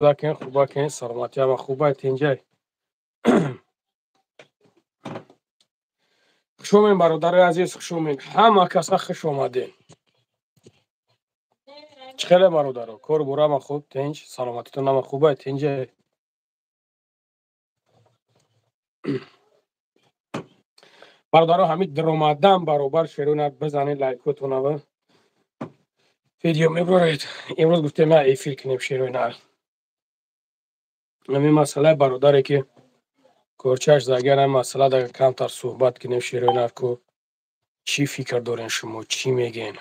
Закен, хубакен, саломатӣ ҳама хубай, тинҷай. Хуш омед, бародарои азиз, хуш омед. Ҳама каса хуш омадед. Чӣ хеле, бародаро? Кор бор ҳама хуб, тинҷ, саломатитон ҳама хубай, тинҷай. Бародаро, ҳамин даромадан баробар шерона бизанед лайкотонава. Видео мебаред. Имрӯз гуфтем я эфир кунем шерои нар. Ҳамин масъалаи бародаре ки корчаш загар, ҳамин масъала да камтар суҳбат кунем шерои нар ку чӣ фикр дорен шумо, чӣ мегӯен?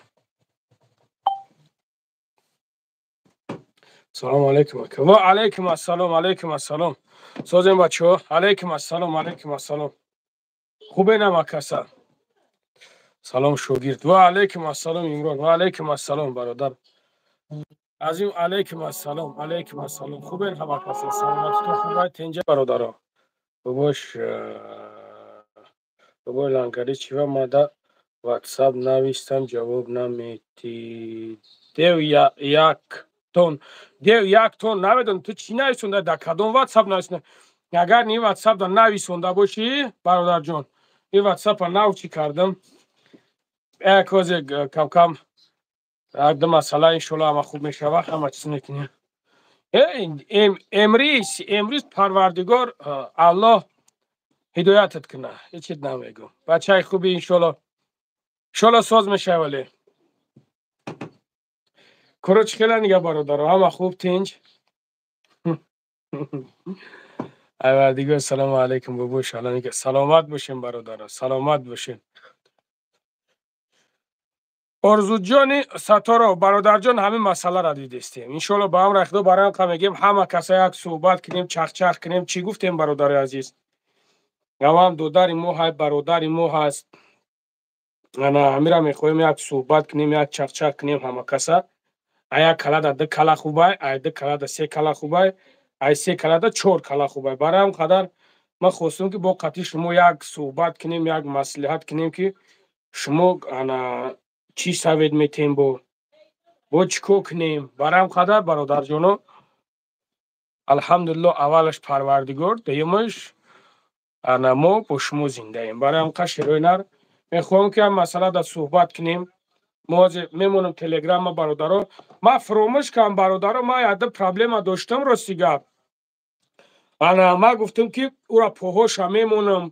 Салому алайкум ака. Ва алайкум ассалом, алайкум ассалом. Созем, бачаҳо. Алайкум ассалом, алайкум ассалом. Хубенам, акаса. Салом, шогирд. Ва алайкум ассалом, Имрон. Ва алайкум ассалом, бародар. Азим, алайкум ассалом, алайкум ассалом. Хубен ҳама каса. Саломатитон хубай, тинҷа, бародаро. Бобош, бобои лангари чива мада WhatsApp навистам, ҷавоб наметӣ. Дев як тон. Дев як тон намедонам ту чӣ нависонда, дар кадом WhatsApp нависонда. Агар ин WhatsApp да нависонда бошӣ, бародарҷон, ин WhatsApp-а нав чӣ кардам. Як ҳозе кам-кам ду масъала иншоалло ҳама хуб мешава, ҳама чиз мекунем. Эмриз, эмриз Парвардигор Аллоҳ ҳидоятат куна. Ҳеҷ чиз намегӯм. Бачаи хуби иншоалло. Иншоалло соз мешава вале. Коро чӣ хела нига, бародаро? Ҳама хуб, тинҷ? Парвардигор, салому алайкум, бобо шалом. Саломат бошем, бародаро, саломат бошем. Орзуҷони Сатторов, бародарҷон, ҳамин масъаларо дидистем. Иншоалло ба амри Худо барои ҳам мегӯем ҳама каса як суҳбат кунем, чахчах кунем. Чӣ гуфтем, бародари азиз? Ҳамам додари мо ҳай, бародари мо ҳаст. Ана ҳамира мехоҳем як суҳбат кунем, як чахчах кунем ҳама каса. А як калада ду кала хубай, ай ду калада се кала хубай, ай се калада чор кала хубай. Барои ҳам қадар ман хостам ки бо қатъи шумо як суҳбат кунем, як маслиҳат кунем ки шумо ана чӣ совет метем, бо чӣ кор кунем. Барои ҳам қадар, бародарҷоно, алҳамдулилло, аввалаш Парвардигор, дуюмаш ана мо бо шумо зиндаем. Барои ҳам қадр шерои нар мехоҳам ки ҳам масъала да суҳбат кунем. Мо ҳозир мемонам телеграмма, бародаро. Ман фуромӯш кардам, бародаро, ман якда проблема доштам, рости гап. Ана ман гуфтам ки ура поҳоша мемонам,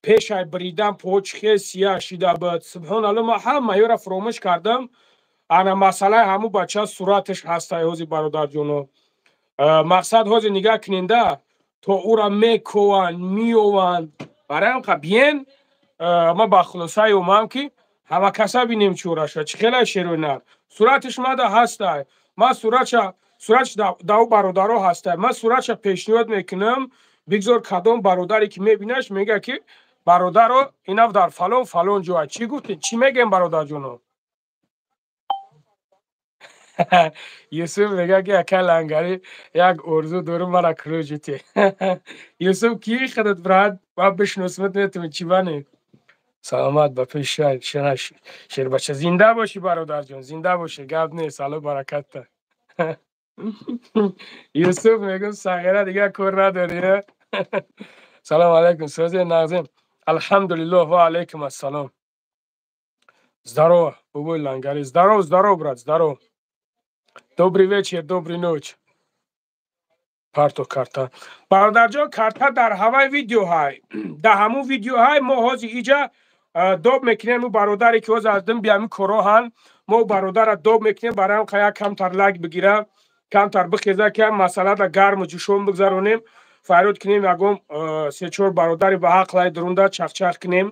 пешай бридан поҳо чӣ хел сияҳ шида буд. Субҳоналло, ман ҳама ёра фуромӯш кардам. Ана масъалаи ҳамун бача сураташ ҳастай ҳозир, бародарҷоно. Мақсад ҳозир нигаҳ куненда, то ура мекованд, меёванд. Барои ҳам қа биен, ман ба хулосае омадам ки ҳама каса бинем чораша. Чӣ хелай, шерои нар? Сураташ мада ҳастай. Ман суратша, суратш да ӯ бародаро ҳастай. Ман суратша пешниҳод мекунам, бигзор кадом бародаре ки мебинаш мегӯяд ки бародаро, инав дар фалон фалон ҷой. Чӣ гуфтед? Чӣ мегӯем, бародарҷоно? Юсуф мегӯяд ки ака лангарӣ, як орзу дорум, мара круҷите. Юсуф, кӣ худат, брат? Ман бишносмат метавонӣ, чӣ бане? Саломат ба пеши шербача. Зинда бошӣ, бародарҷон, зинда бошӣ, гап нест, алло баракатта. Юсуф мегӯм, сағира дигар кор надорӣ. Салому алайкум, созе нағзем. Алҳамдулиллоҳ, ва алайкум ассалом. Здорово, бобои лангари. Здоров, здоров, брат, здоров. Добрый вечер, добрый ночь. Парто карта. Бародарҷон, карта дар ҳаваи видеоҳай. Дар ҳамун видеоҳай мо ҳозир иҷа доб мекунем. Ӯ бародаре ки ҳозир аз дим биҳамин короҳанд, мо бародарра доб мекунем, барои ҳам як камтар лайк бигира, камтар бихеза ки масъалада гарму ҷӯшон бигзаронем, фарёд кунем, ягон се-чор бародари ба ҳақ лай дурунда чахчах кунем.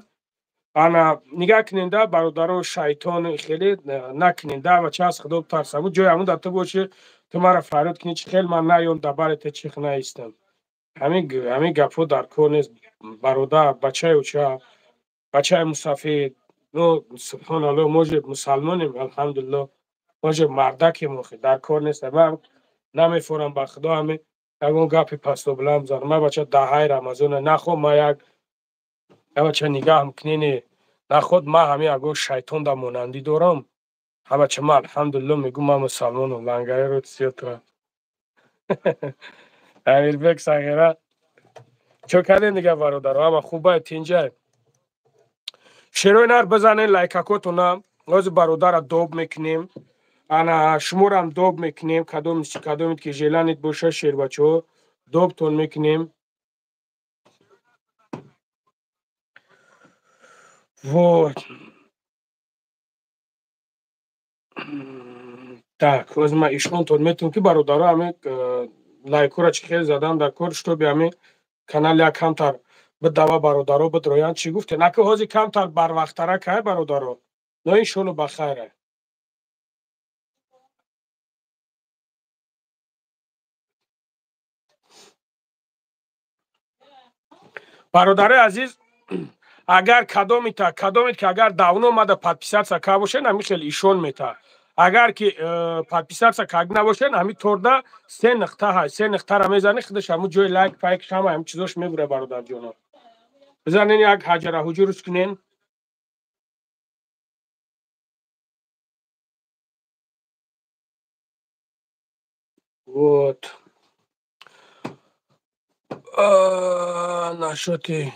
Ана нигаҳ куненда, бародаро, шайтон хеле накуненда ва ча аз Худо битарса. Ҳамун ҷои ҳамун дар ту бошӣ, ту мара фарёд кунӣ, чӣ хел ман наём дар бари ту чих наистам. Ҳамин гапҳо дар кор нест, бародар, бачаи оча, бачаи мусафид. Ну, субҳоналло, мо же мусалмонем, алҳамдулилло, мо же мардакем охи, дар кор нест. Ман намефорам ба Худо ҳамин ягон гапи пастобуланд бизанам. Ман бача даҳаи Рамазона нахо ман як бача нигаҳам кунене, наход ман ҳамин ягон шайтон да монандӣ дорам. Ҳа бача, ман алҳамдулилло мегӯм, ман мусалмонам. Лангариро зиёд. Амирбек Сағира. Чо кардем дига, бародаро? Ҳама хубай, тинҷай. Шерои нар бизанен, лайкакотона. Ҳозир бародара доб мекунем. Ана шуморам доб мекунем, кадомит ки желанит боша, шербачаҳо, добтон мекунем. Вот. Так, ҳозир ман ишонтон метавонам, ки бародаро, ҳами лайкҳоро чӣ хел задан дар кор, шутоби ҳами канал як камтар бидава, бародаро бидроянд. Чӣ гуфте? Наки ҳозир камтар барвақттара кай, бародаро? Но иншолло ба хайра. Бародарои азиз, агар кадомит ки агар давно омада подписаться карда бошед, ҳамин хел ишон мета. Агар ки подписаться карда набошед, ҳамин торда се нуқта ҳаст, се нуқтаро мезанӣ, худаш ҳамун ҷои лайк пайк ҳама ҳамин чизош мебура. Бародарҷоно, бизанен, як ҳаҷара ҳуҷурш кунен. Вот нашоти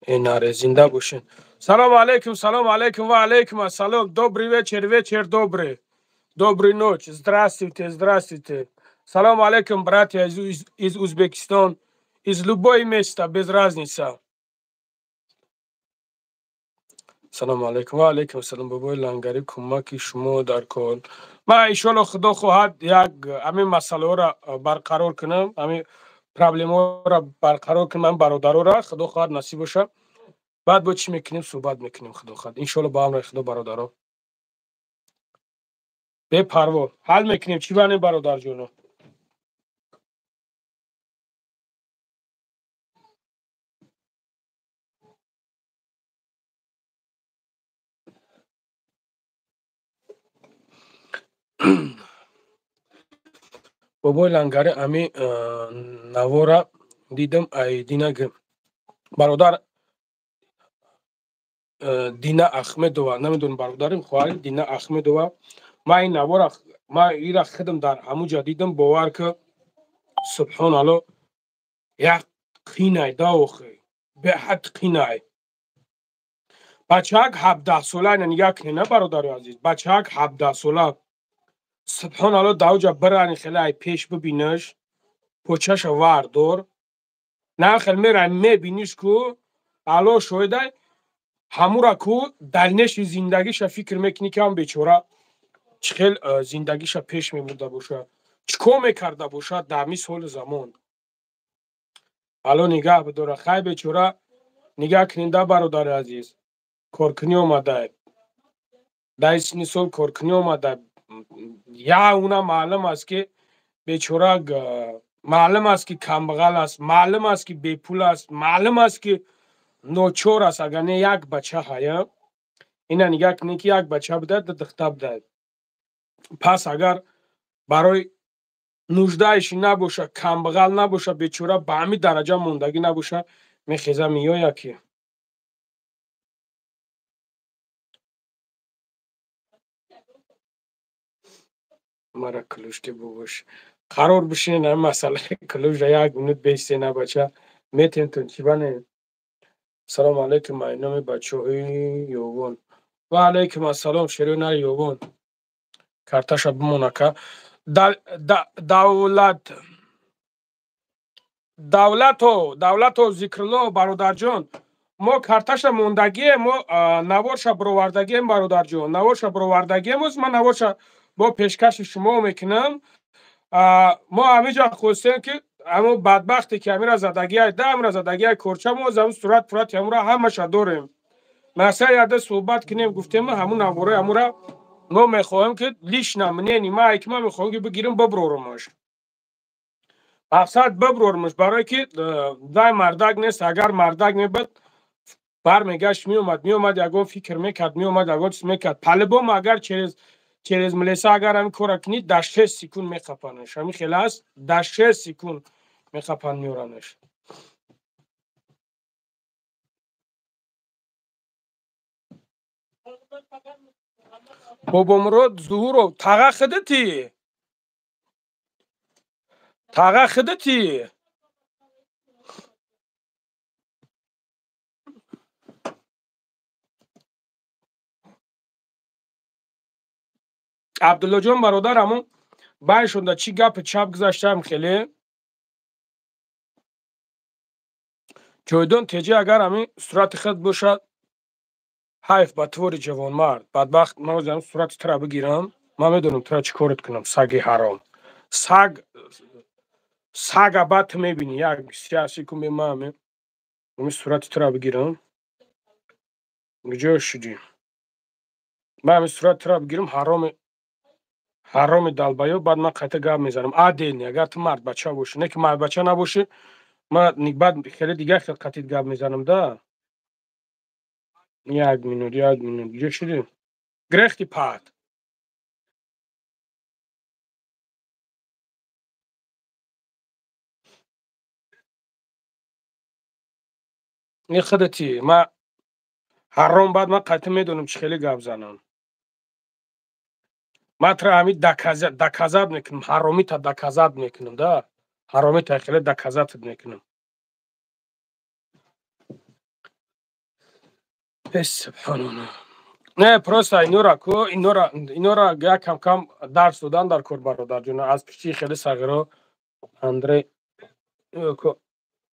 энаре, зинда бошен. Салому алейкум, салому алейкум, ва алейкум ассалом. Добрый вечер, вечер добрый. Добрый ночь. Здравствуйте, здравствуйте. Салому алейкум, братья из Узбекистан. Из любой места, без разницы. Салому алейкум, ва алейкум ассалом. Бобои Лангари, кӯмаки шумо дар кор. Ман иншоалло, худо хоҳад, як ҳамин масъалаҳоро барқарор кунам, ҳамин проблемаҳоро барқарор кунам, бародароро, худо хоҳад, насиб боша. Баъд бо чӣ мекунем, суҳбат мекунем, худо хоҳад. Иншоалло, ба амри худо, бародаро. Бепарво ҳал мекунем, чӣ банем, бародарҷоно? Бобои Лангари, ами навора дидам, ай Дина бародар Дина Ахмедова, намедонам, бародарим, хоҳарим Дина Ахмедова. Ман ин навора, ман ира худам дар ҳамуҷа дидам, бовар ки, субҳоналло, як қинай да охи, беҳад қинай. Бачаак 17-сола, ина нигаҳ кунед, на, бародари азиз, бачаак 17-сола, субҳоналло, давҷа бирани хеле ай пеш бибинаш, почаша вардор, на хел мерай, мебиниш ку, алло шоҳидай, ҳамура ку дальнейший зиндагиша фикр мекунӣ, ки ҳам бечора чӣ хел зиндагиша пеш мебурда боша, чӣ кор мекарда бошад дар ҳамин соли замон. Алло нигаҳ бидора. Хай, бечора, нигаҳ кунед да, бародари азиз, коркунӣ омада, дар синни сол коркунӣ омада. Я уна маълум аст, ки бечора, маълум аст, ки камбағал аст, маълум аст, ки бепул аст, маълум аст, ки ночор аст. Агар не, як бача ҳая, ина нигаҳ кунед, ки як бача буда, духта буда. Пас агар барои нуждааш набоша, камбағал набоша, бечора ба ҳамин дараҷа мондагӣ набоша, мехеза меояд ки. Мара ключ ки бобош қарор бишинед, ҳамин масъалаи ключ а як минут бестена, бача, метемтон, чӣ бане? Салому алейкум, майноми бачаҳои Ёвон. Ва алейкум ассалом, шерои нари Ёвон. Карташа бимонака. Давлат Давлато, Давлато Зикрулло, бародарҷон, мо карташа мондагием, мо наворша бировардагием, бародарҷон, наворша бировардагием. Оз ман наворша бо пешкаши шумо мекунам. Мо ҳамиҷа хостем, ки ҳамон бадбахте ки ҳамира задагиай да, ҳамира задагиай корча, мо ҳамун сурат пурати ҳамура ҳамаша дорем. Масъала яда суҳбат кунем гуфтем, ҳамун навораи ҳамура мо мехоҳем, ки лично мнение ма, ки ман мехоҳем, ки бигирем, биброрумаш, мақсад биброрумаш, барое ки дай мардак нест. Агар мардак мебуд, бармегашт, меомад, ягон фикр мекард, меомад, ягон чиз мекард. По-любому, агар через милиса агар ҳамин кора кунӣ, дар 6 секунд мехапанаш. Ҳамин хел аст, дар 6 секунд мехапан, меоранаш. Бобомурод Зуҳуров, таға худати. Тага хидати. Абдуллоҷон бародар ҳамун байшонда чӣ гапи чап гузаштаам хеле ҷойдон теҷи агар ҳамин сурати худ бошад ҳайф ба твори ҷавонмард бадбахт. Ман ҳозир сурати тура бигирам, ман медонам тура чӣ корат кунам. Саги ҳаром, саг сага баъд ту мебинӣ. Як сиёсӣ кун, ман ҳамин сурати тура бигирам. Куҷо шудӣ? Ман ҳамин сурати тура бигирам, ҳароми ҳароми долбоёб. Баъд ман қайта гап мезанам адени. Агар ту мардбача бошӣ, не ки мардбача набошӣ, ман баъд хеле дигар хел қатит гап мезанам да. Як минут, як минут, куҷо шудӣ? Гирехти пат. И худати ман ҳаром. Баъд ман қайта медонам чӣ хеле гап занам. Ман тура ҳамин доказать мекунам, ҳаромита доказать мекунам да, ҳаромита хеле доказать мекунам. Субҳаналлоҳ. Не, просто инора ку, инора як кам кам дарс додан дар кор, бародарҷон, аз пишти хеле сағиро. Андрей ку,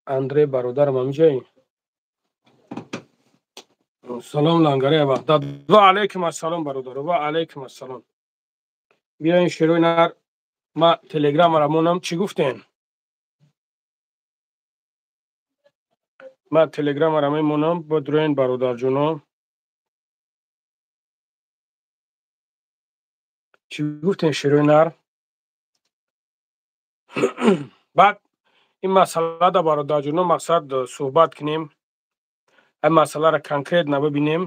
Андрей бародарам ҳамиҷаи. Салом, лангари ваҳдат. Ва алайкум ассалом, бародар, ва алайкум ассалом. Биёин, шерои нар, ма телеграмара монам. Чӣ гуфтем? Ман телеграмара мемонам, бодроен, бародарҷоно. Чӣ гуфтем, шерои нар? Баъд ин масъалада, бародарҷоно, мақсад суҳбат кунем, ин масъаларо конкретно бибинем.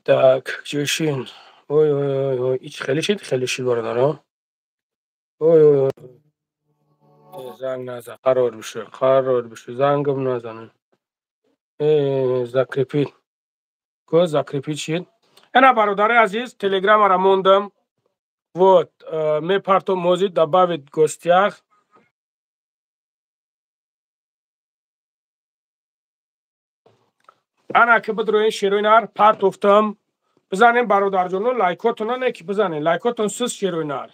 Так, ҷӯшин. Ой, ой, ой, ой, ич хеле шид, хеле шид, бародаро. Ой, ой, ой, занг назан, қарор бишу, қарор бишу, зангам назанед. Закрепить ко, закрепить шид. Ана, бародари азиз, телеграмара мондам. Вот мепартом мози, добавить гостях. Ана ки бидроен, шерои нар, партофтам. Бизанем, бародарҷоно, лайкотона, не ки бизанем лайкотон сиз. Шерои нар,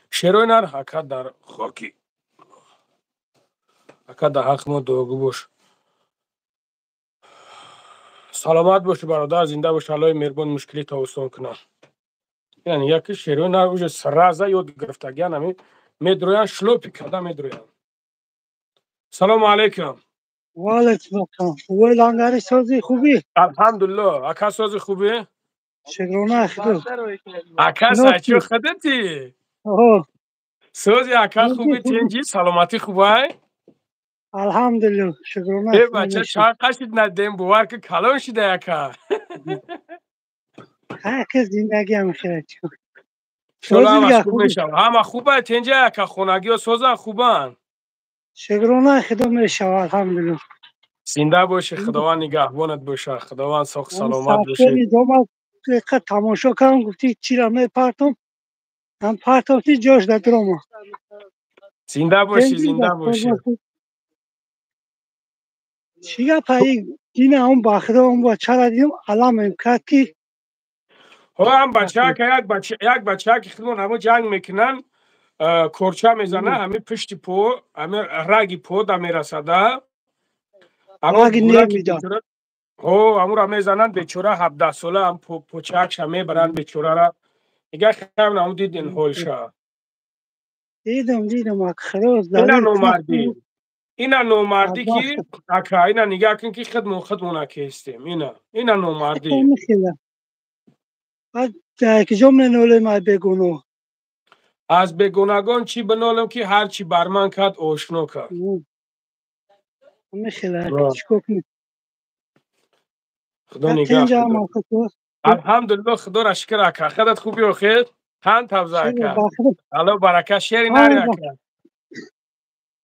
шерои нар, ака дар хоки, ака дар ҳақ мо дуогӯ бош. Саломат бошӣ, бародар, зинда бош. Аллоҳи меҳрубон мушкилӣ то осон кунад. Яъне яки шерои нар уже сразу ёд гирифтагиан, ами медроян, шлопи карда медроян. Салому алайкум. Ваалайкум ассалом. Ой, лангари, сози, хубӣ? Алҳамдулилло, ака, сози, хубӣ? Шукрона худо. Ака, сайчо, худати сози, ака, хубӣ, тинҷи, саломатӣ хубай? Алҳамдулилло, шукрона. Э, бача чанд қашид надем, бовар ки калон шида, ака. Ҳаки зиндагӣ ҳам хеле. Ҳама хуб мешавад, ҳама хуба, тинҷа, ака, хонагиҳо созан, хубанд? Шукрона худо, мешавад, алҳамдулилло. Зинда бошӣ, худованд нигаҳбонат бошад, худованд соқ саломат бошӣ. Тамошо кардам, гуфти чира мепартом, ҳам партофти, ҷош да дурома. Зинда бошӣ, зинда бошӣ. Чӣ гапа дина он бахудо он бачара дидам, аламем кард ки. Ҳам бачака, як бачаки худмон ҳамо ҷанг мекунанд, корча мезана, ҳами пишти по, ҳами раги по да мерасада. Ҳамура мезананд, бечора 17-сола, ҳам почакша мебаранд бечорара. Дига хеле дидин ҳолша. Дидам, дидам, худо. Ина номардӣ, ина номардӣ ки, ака, ина нигаҳ кун ки худмон худмона кестем. Ина номардӣ. Киҷо менолем ай бегуноҳ? Аз бегунагон чӣ бинолем, ки ҳар чӣ бар ман кард, ошно кард. Чикор кунем? Худо нигаҳ. Алҳамдулилло, худоро шукр, ака. Худат хуби охир? Ҳан табза, ака. Алло барака, шери нари, ака.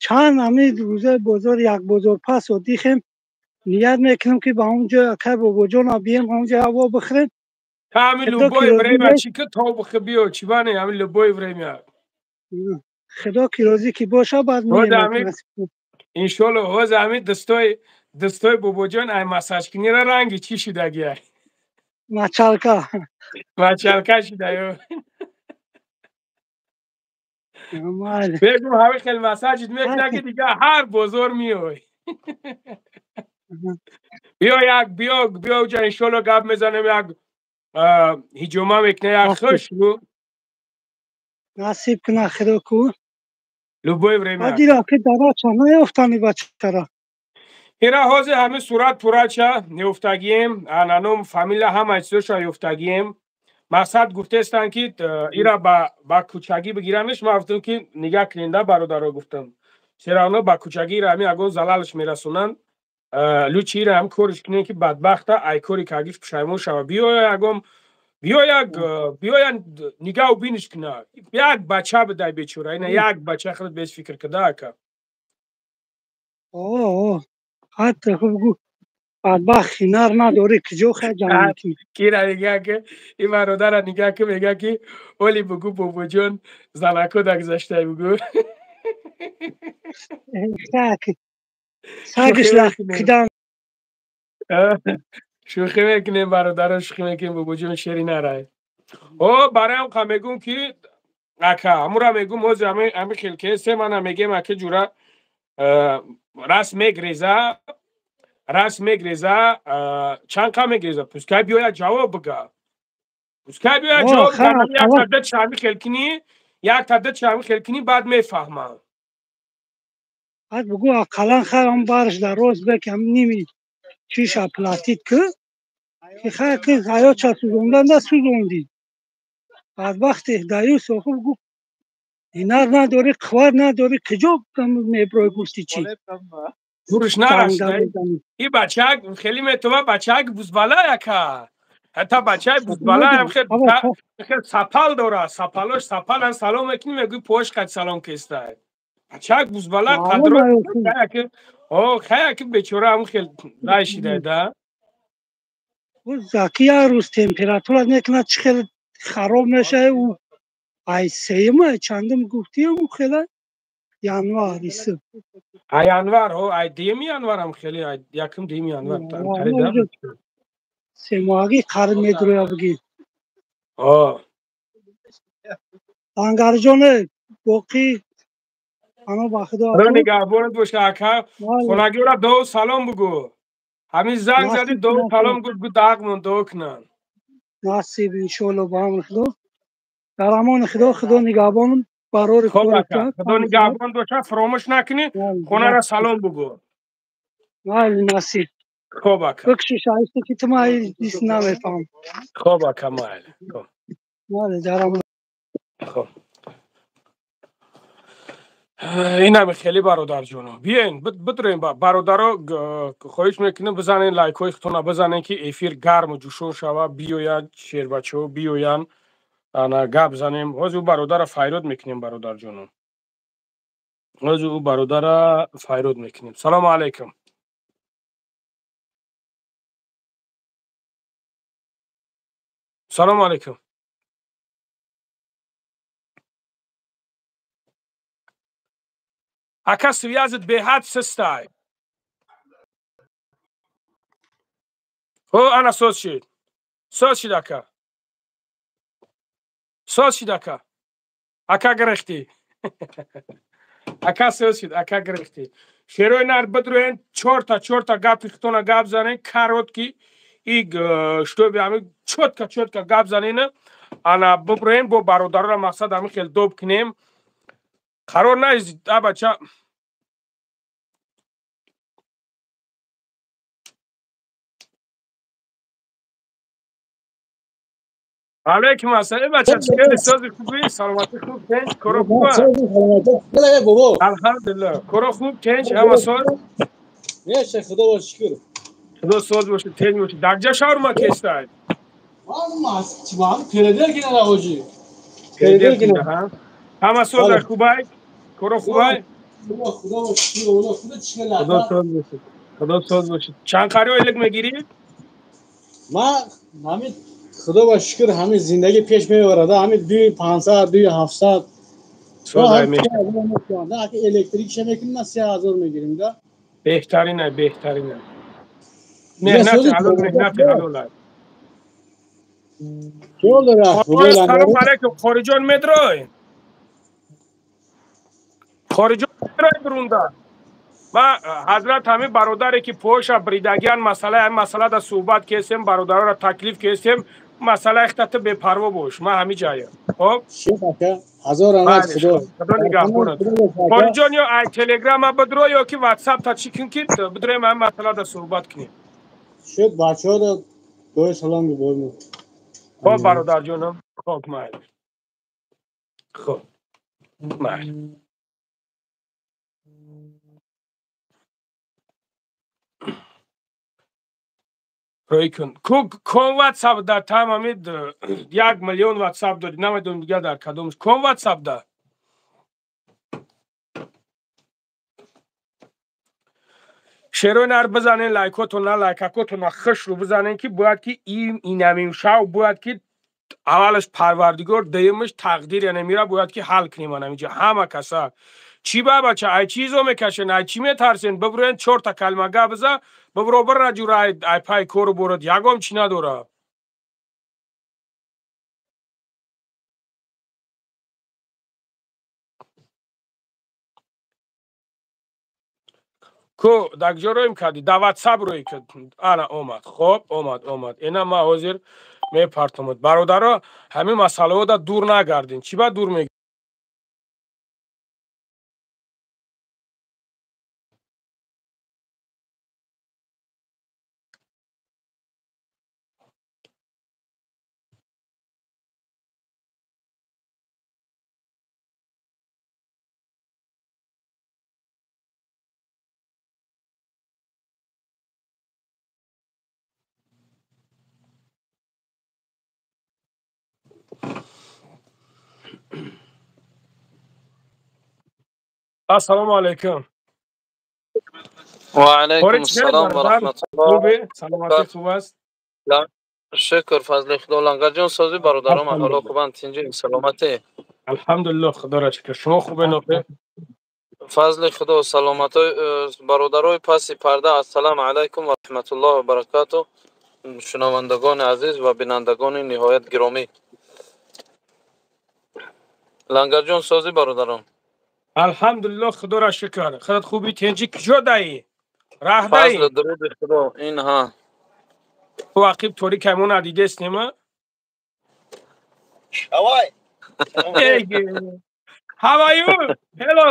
Чанд ҳамин рӯзаи бозор як бозор пас дихем ният мекунем ки ба онҷо акай бобоҷона бием онҷо ҳаво бихӯрем. Ҳамин любое время чӣ ки то бихӯ биё чӣ бане ҳамин любое время. Худо ки розӣ ки боша баъд меем. Иншоалло ҳозир ҳамин дӯстои бобоҷон ай массажкунира ранги чӣ шудагиай? Мачалка. Мачалка шудаё. Бегум ҳамин хел массажит мекунад ки дигар ҳар бозор меой. Биё як биё биё ҷа иншоалло гап мезанем як ҳиҷома мекунад як хуш рӯ. Насиб кунад худо ку. Любое время. Адира ки дарача наёфтани бачара. Ира ҳозир ҳамин сурат пурача неёфтагием, ананом фамилия ҳама чизоша ёфтагием. Мақсад гуфтестанд ки ира ба кӯчагӣ бигиранаш. Ман гуфтам ки нигаҳ куненда бародаро гуфтам. Все равно ба кӯчагӣ ира ҳамин ягон залалш мерасонанд. Лучи ира ҳам кориш кунем ки бадбахта ай кори кагиш пушаймон шава. Биёя ягон биёя нигаҳу биниш куна. Як бача бидай бечора. Ина як бача худат бес фикр када ака. О, ҳатто хуб гу бадбахт хинар надорӣ куҷо хай ҷамъ мекунӣ? Кира нигаҳ ки ин бародара нигаҳ ки мега ки оли бугу бобоҷон занако дагзаштай бугу. Сагиш лахкидан. Шӯхӣ мекунем бародаро, шӯхӣ мекунем бобоҷон шери нарай. О бароям қа мегум ки ака ҳамура мегум ҳозир ҳамин хел ки се мана мегем ака ҷура раст мегреза, раст мегреза, чанд қа мегреза? Пускай биёяд ҷавоб бига. Пускай биёяд ҷавоб бига. Як та ду чами хел кунӣ, як та ду чами хел кунӣ, баъд мефаҳмам. Баъд бугу ақаллан хайрам барш дар рост бек ҳам ними чиша платит ки ки хайр ки ҳаётша сӯзондан да сӯзондӣ. Бадбахти даюс охир бугу ҳинар надорӣ, қувват надорӣ, куҷо меброй гуфти чӣ? Зурш нарасида. И бачак хеле метова бачак бузбала яка. Ҳатто бачаи бузбала ҳам хел сапал дора, сапалош сапалан салом мекунӣ мегӯӣ пош қад салом кестай. Бачак бузбала қадро о хая ки бечора ҳам хел дай шидай да. Заки як рӯз температура мекунад чӣ хел хароб мешавад ӯ ай сеюм ай чандум гуфтӣ ӯ хела январ исм. Ай январ ҳо ай дуюми январам хеле ай якум дуюми январ тарида. Семоҳагӣ қариб медуроя бигӣ. О. Лангарҷоне боқӣ ано ба худо. Худо нигаҳбонат боша ака. Хонагиёра дуо салом бугӯ. Ҳамин занг задӣ дуо салом гуфт гу дағмон дуо кунанд. Насиб иншоалло ба амри худо. Дар амони худо, худо нигаҳбонам барори кор. Худо нигаҳбон боша, фаромӯш накунӣ, хонара салом бугӯ. Майли насиб. Хоб ака. Бикши шоиста ки ту ман ҳис намефаҳмам. Хоб ака майли. Майли дар амон. Хоб. Инами хеле бародарҷоно. Биёен бидроем бародаро, хоҳиш мекунем бизанен лайкҳои худтона бизанен ки эфир гарму ҷӯшон шава, биёяд шербачаҳо биёянд. Ана гап занем. Ҳозир ӯ бародара файрод мекунем бародарҷоно. Ҳозир ӯ бародара файрод мекунем. Салому алайкум. Салому алайкум. Ака связит беҳад систай. О ана соз шид. Соз шид ака. Соз шид ака. Ака гирехтӣ. Ака соз шид, ака гирехтӣ. Шерои нар бидроен чорта гапи худтона гап занен, короткий и чтобы ҳамин чётко чётко гап занен. Ана биброем бо бародарора мақсад ҳамин хел доб кунем. Қарор наиз а бача. Алейкум ассалом. Бача чӣ сози хубӣ? Саломатӣ хуб, тинч, коро хуб? Алҳамдулиллоҳ. Коро хуб, тинч, ҳама соз? Меша, худо ба шукр. Худо соз бошад, тинч бошад. Дар ҷа шаурма кестай? Ман Переделкино ҳоҷи. Переделкино, ҳа? Ҳама соз хубай? Коро хубай? Худо шукр, худо чӣ Худо соз бошед. Худо соз бошед. Чанд қари ойлик мегирӣ? Ман ҳамин худо ба шукр ҳамин зиндагӣ пеш мебарад. Ҳамин 2500, 2700. Электрикша мекунем, ман 3000 мегирим да. Беҳтарина, беҳтарина. Меҳнати ҳалол, меҳнати ҳалол. Салом алейкум, хориҷон медрой. Хориҷон медрой бурунда. Ма ҳазрат ҳамин бародаре ки поша бридагиан масъала, ҳамин масъалада суҳбат кесем, бародароро таклиф кесем, масъала ихтата бепарво бош. Ма ҳамин ҷая. Хоб? Ҳазор раҳмат худо. Худо нигаҳбонат. Хориҷон ё ай телеграма бидро ё ки ватсап та чӣ кун ки бидроем ҳамин масъалада суҳбат кунем. Шуд бачаҳоро дои салом биборем. Хоб бародарҷонам, хоб майли. Хоб. Майли. Рӯй кун. Кон ватсап да тамами 1 миллион ватсап дори, намедонам дигар дар кадомш. Кон ватсап да. Шерои нар бизанен, лайкотона, лайкакотона хушру бизанен ки бояд ки инамим шав бояд ки аввалаш парвардигор, дуюмаш тақдир, яъне мира бояд ки ҳал кунем анаминҷа ҳама каса. Чӣ ба бача, ай чизо мекашен, ай чӣ метарсен, бибурен чорта калима гап биза, бибуро бира ҷура ай пай кору борад, ягом чӣ надора. Ку дар куҷо роем кардӣ? Дар ватсап рӯй кард. Ана омад. Хоб, омад, омад. Ина ма ҳозир мепартомад. Бародаро, ҳамин масъалаҳо да дур нагардин. Чӣ ба дур мег? Ассалому алайкум. Ва алайкум ассалом ва раҳматуллоҳ. Саломатӣ хуб аст? Шукр, фазли Худо. Лангарҷон сози бародарам, ҳоло хубанд, тинҷи, саломатӣ. Алҳамдулиллоҳ, Худоро шукр. Шумо хубе нофе? Фазли Худо, саломатӣ. Бародарои паси парда, ассалому алайкум ва раҳматуллоҳ ва баракатуҳ. Шунавандагони азиз ва бинандагони ниҳоят гиромӣ. Лангарҷон сози бародарон. Алҳамдулиллоҳ, Худоро шукр. Худат хуби, тинҷи, куҷо даӣ? Раҳ даӣ? Фазли дуруди Худо, ин ҳа. Ту ақиб торик мо надидест нема? Авай! How are you? Hello.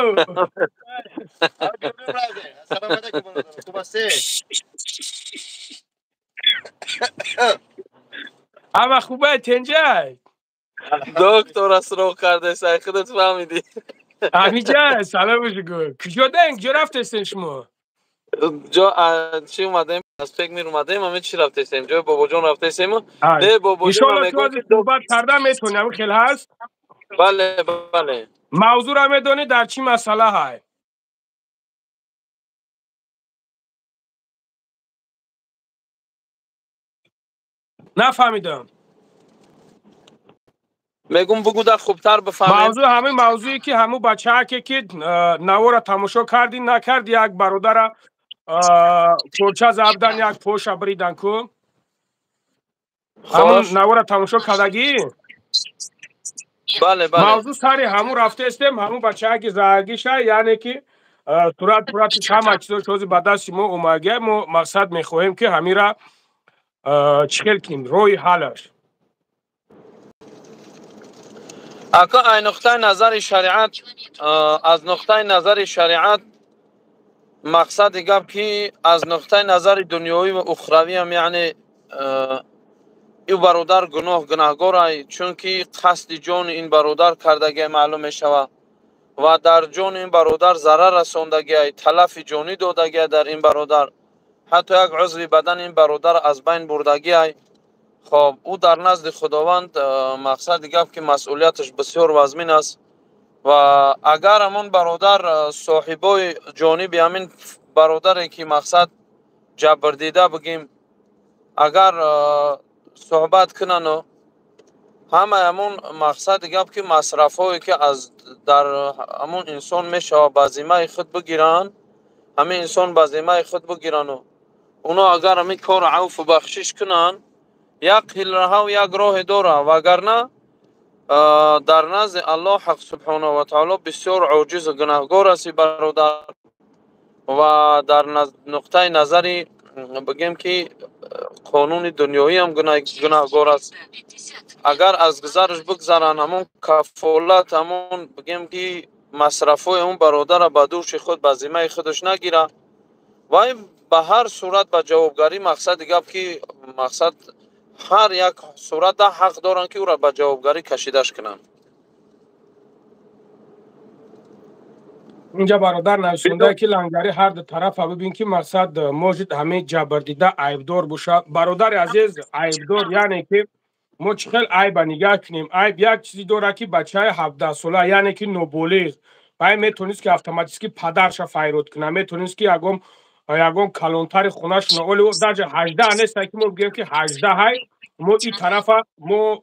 Ҳама хубе, тинҷай? Доктор асроқ кардес, ай худат фаҳмидӣ. Ҳамиҷа, салом шукр. Куҷо даем? Куҷо рафтестен шумо? Ҷо чӣ омадем? Аз пек мир омадем, ҳамин чӣ рафтестем? Ҷои бобоҷон рафтестем. Не, бобоҷон мегӯяд суҳбат карда метавонӣ, ҳамин хел ҳаст? Бале, бале. Мавзӯъро медонӣ дар чӣ масъала ҳай? Нафаҳмидам. Мегум бугу да хубтар бифаҳмем. Мавзӯъ ҳамин мавзӯе ки ҳамун бачаҳаке ки навора тамошо кардӣ накардӣ, як бародара корча забдан, як поша бридан ку. Ҳамун навора тамошо кардагӣ? Бале, бале. Мавзӯъ сари ҳамун рафтестем, ҳамун бачаҳаки заҳагиша, яъне ки сурат пурати ҳама чизо чози ба дасти мо омагия, мо мақсад мехоҳем ки ҳамира чӣ хел кунем, роҳи ҳалаш. Ака, ай нуқтаи назари шариат, аз нуқтаи назари шариат мақсади гап ки аз нуқтаи назари дунёвӣ ва ухравиам, яъне ин бародар гунаҳгор ай, чунки қасди ҷони ин бародар кардагиай маълум мешавад ва дар ҷони ин бародар зарар расондагиай, талафи ҷонӣ додагиай дар ин бародар, ҳатто як узви бадани ин бародар аз байн бурдагиай. Хоб, ӯ дар назди Худованд мақсади гап ки масъулияташ бисёр вазмин аст. Ва агар ҳамон бародар соҳибои ҷониби ҳамин бародаре ки мақсад ҷабрдида бигем, агар суҳбат кунану ҳамаи ҳамон мақсади гап ки масрафҳое ки аз дар ҳамон инсон мешавад ба зиммаи худ бигиранд, ҳамин инсон ба зиммаи худ бигирану оно агар ҳамин корро авфу бахшиш кунанд, як ҳилраҳав як роҳе дорад, вагарна дар назди Аллоҳ ҳақ субҳонаҳу ва таоло бисёр оҷизу гунаҳгор ҳасти бародар. Ва дар нуқтаи назари бигем ки қонуни дунёӣ ҳам гунаҳгор аст. Агар аз гузараш бигзаранд, ҳамон кафолат, ҳамон бигем ки масрафҳои он бародарро ба дӯши худ, ба зиммаи худаш нагирад, вай ба ҳар сурат ба ҷавобгарӣ, мақсади гап ки мақсад ҳар як сурата ҳақ доранд ки ӯро ба ҷавобгарӣ кашидаш кунанд. Инҷа бародар нависонда ки лангари ҳар ду тарафа бибин ки мақсад может ҳамин ҷабрдида айбдор бошад. Бародари азиз, айбдор яъне ки мо чӣ хел айба нигаҳ кунем? Айб як чизе дорад ки бачаи 17-сола, яъне ки ноболиғ, вай метавонист ки автоматически падарша файрод кунад, метавонист ки ягон калонтари хонашона, оли даже 18 неста ки мо бигӯем ки 18 ҳай, мо и тарафа, мо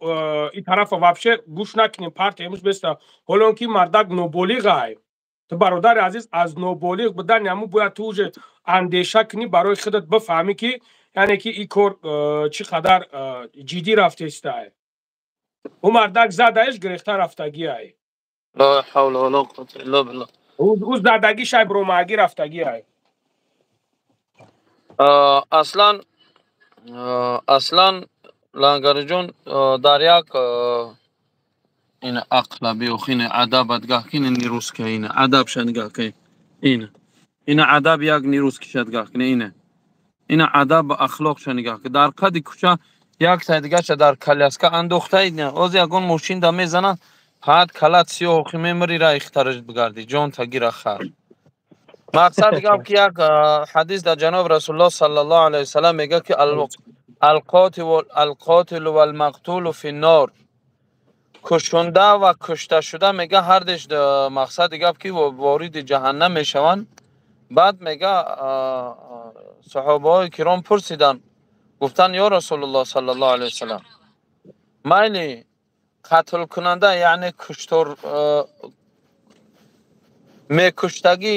и тарафа вообще гӯш накунем, партиямуш беста. Ҳоло он ки мардак ноболиғ ай. Ту бародари азиз, аз ноболиғ будани ҳамун бояд ту уже андеша кунӣ, барои худат бифаҳмӣ ки яъне ки ин кор чӣ қадар ҷиддӣ рафтеистай. Ӯ мардак задаеш гирехта рафтагӣ ай. Ла ҳавла ва ла қуввата илла биллаҳ. Ӯ задагиш ай бромагӣ рафтагӣ ай. Аслан лангариҷон, дар як ин ақла биёх, ин адабат гаҳ кин, ин русска, ин адаб шад гаҳ кин, ин адаб як нерусски шад гаҳ кин, ин адаб ахлоқ шад нигаҳ кин. Дар қади кӯча як тай дигаша дар коляска андохта, оз ягон мошин да мезанад, ҳад калат сиёҳ мемири, ра ихтараш бигарди, ҷон тагира хар. Мақсад гап ки як ҳадис дар ҷаноби Расулуллоҳ саллаллоҳу алайҳи васаллам мегӯяд ки алқотилу валмақтулу фи нор, кушунда ва кушташуда мега ҳардеш мақсади гап ки вориди ҷаҳаннам мешаванд. Баъд мега саҳобаҳои киром пурсиданд, гуфтанд: ё Расулуллоҳ саллаллоҳу алайҳи васаллам, майли қатлкунанда, яъне куштор мекуштагӣ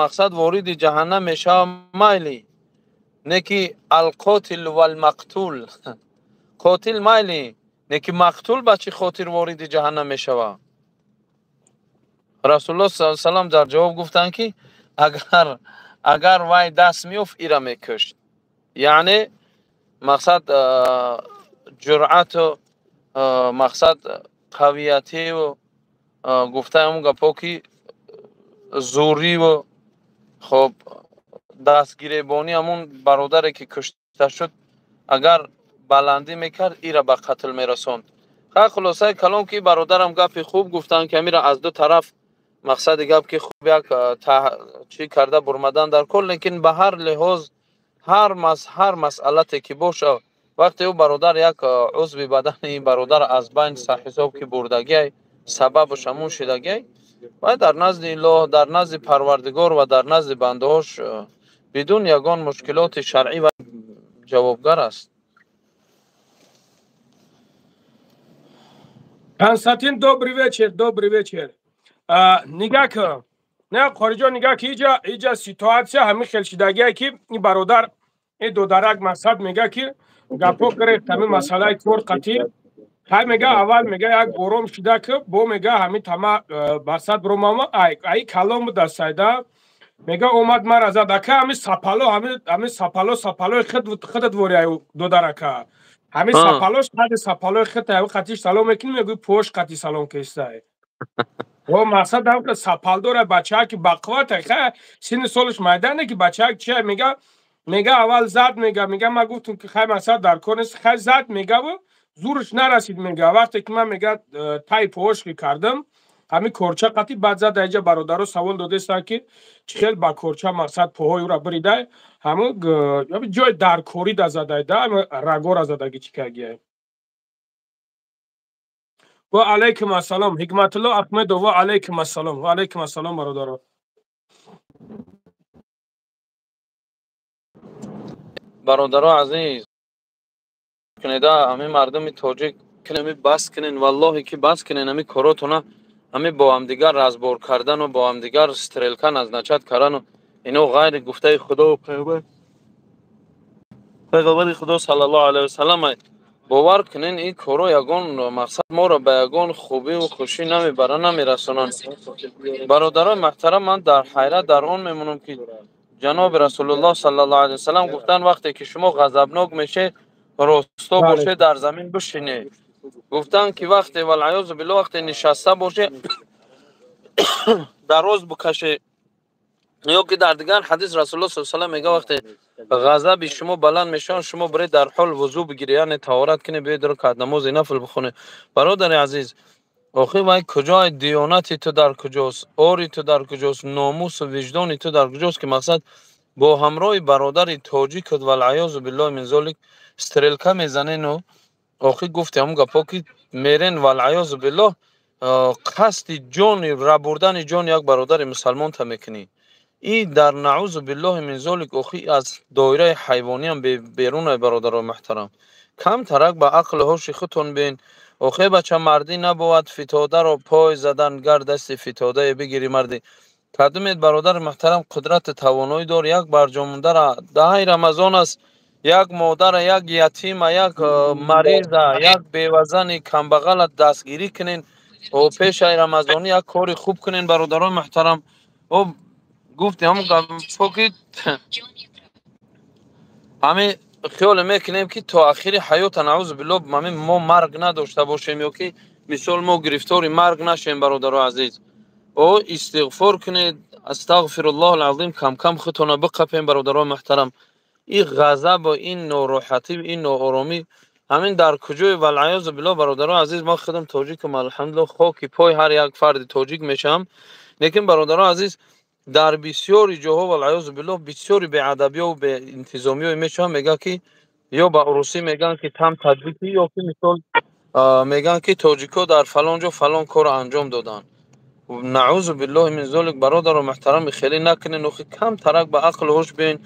мақсад вориди ҷаҳаннам мешавад, майли, не ки алқотил валмақтул, қотил майли, не ки мақтул ба чӣ хотир вориди ҷаҳаннам мешавад? Расулуллоҳ саллаллоҳу алайҳи васаллам дар ҷавоб гуфтанд ки агар вай даст меёфт, ира мекушт. Яъне мақсад ҷуръату мақсад қавиятиву гуфтаи ҳамон гапҳо ки зӯриву хоб дастгиребонӣ ҳамон бародаре ки кушта шуд, агар баландӣ мекард, ира ба қатл мерасонд. Ха, хулосаи калом ки бародарам гапи хуб гуфтанд ки амира аз ду тараф мақсади гап ки хуб як чӣ карда бурмадан дар кор, лекин ба ҳар лиҳоз ҳар масъалате ки бошад, вақте ӯ бародар як узви бадани бародар аз байн ҳисоб ки бурдагиай, сабабаш ҳамун шидагиай, вай дар назди Илоҳ, дар назди Парвардигор ва дар назди бандаҳош бидун ягон мушкилоти шаръӣ ва ҷавобгар аст. Константин, добрый вечер, добрый вечер. Нигаҳ кун, не хориҷон, нигаҳ ки иҷа ситуация ҳамин хел шидагие ки ин бародар, ин додарак мақсад мега ки гапҳо гирефт ҳамин масъалаи кор қатӣ. Ҳай мега аввал мега як ором шида ки бо мега ҳамин тама мақсад бромама ай калом буда сайда мега омад мара зад ака ҳамин сапало, ҳамин сапало, сапалои худат вори ай додарака, ҳамин сапалош қади сапалои худ ай қатиш салом мекунӣ, мегӯи пош қати салом кестай. О мақсад ҳам сапалдора бачаа ки бақувват, ха синни солаш майдане ки бачаак чия мега аввал зад, мега ман гуфтам ки хай мақсад дар кор нест, хай зад мегаву зурш нарасид мега. Вақте ки ман мега тай поошки кардам ҳамин корча қати баъд зад. Аиҷа бародаро савол додестанд ки чӣ хел ба корча мақсад поҳои ӯра биридай, ҳамун ҷои даркорӣ да задай да рагора задаги чӣ кагия. Ва алайкум ассалом, Ҳикматулло Аҳмедов, ва алайкум ассалом, ва алайкум ассалом, бародаро. Бародаро азиз, кунеда ҳамин мардуми тоҷик кунеми бас кунен, валлоҳи ки бас кунен ҳамин коротона, ҳамин бо ҳамдигар разбор кардану бо ҳамдигар стрелка назначать кардану ино ғайри гуфтаи Худо пайғамбари Худо саллаллоҳу алайҳи васаллам. Бовар кунен, ин коро ягон мақсад моро ба ягон хубиву хушӣ намебаранд, намерасонанд. Бародарои муҳтарам, ман дар ҳайрат дар он мемонам, ки ҷаноби Расулуллоҳ саллаллоҳу алайҳи васаллам гуфтанд, вақте ки шумо ғазабнок мешед, росто бошед, дар замин бишинед. Гуфтанд, ки вақте, валъаёзу биллоҳ, вақте нишаста бошед, дароз бикашед. Ё ки дар дигар ҳадис Расулуллоҳ саллаллоҳу алайҳи васаллам мега, вақте ғазаби шумо баланд мешавад, шумо биред дар ҳол вузӯ бигиред, яъне таҳорат кунед, биёед ракат намози нафл бихонед. Бародари азиз, охи вай куҷои диёнати ту дар куҷост, ори ту дар куҷост, номусу виҷдони ту дар куҷост, ки мақсад бо ҳамроҳи бародари тоҷикат, валъаёзу биллоҳи мин золик, стрелка мезанену охи гуфти ҳамун гапҳо, ки мерен, валъаёзу биллоҳ, қасди ҷони рабурдани ҷони як бародари мусалмонта мекунӣ. И дар наъузу биллоҳи мин золик, охи аз доираи ҳайвониам берунай. Бародарои муҳтарам, камтарак ба ақлу ҳуши худтон бин. Охе бача, мардӣ набовад фитодаро пой задан, гар дасти фитодае бигирӣ мардӣ. Кадумед, бародари муҳтарам, қудрату тавоноӣ дор, як барҷомондара, даҳаи Рамазон аст, як модара, як ятима, як мариза, як бевазани камбағала дастгирӣ кунен. О пешаи рамазонӣ як кори хуб кунен, бародарои муҳтарам. О гуфти ҳамун гапҳо, ки ҳамин хиёле мекунем, ки то ахири ҳаёта, наъузу биллоҳ, ҳамин мо марг надошта бошем, ё ки мисол мо гирифтори марг нашем. Бародаро азиз, о истиғфор кунед, астағфируллоҳ алазим, камкам худтона биқапем. Бародарои муҳтарам, ин ғазабу ин нороҳатӣ, ин нооромӣ ҳамин дар куҷои? Валъаёзу биллоҳ, бародарои азиз, ман худам тоҷикам, алҳамдулиллоҳ, хоки пои ҳар як фарди тоҷик мешавам, лекин бародарои азиз, дар бисёри ҷоҳо, валъаёзу биллоҳ, бисёри беадабиёву беинтизомиё мешаванд. Мегӯянд, ки ё ба урусӣ мегӯянд, ки там таҷикӣ, ё ки мисол мегӯянд, ки тоҷикҳо дар фалон ҷо фалон корро анҷом доданд. Наъузу биллоҳи мин золик. Бародаро муҳтарам, хеле накунен, охи камтарак ба ақлу ҳуш биёен.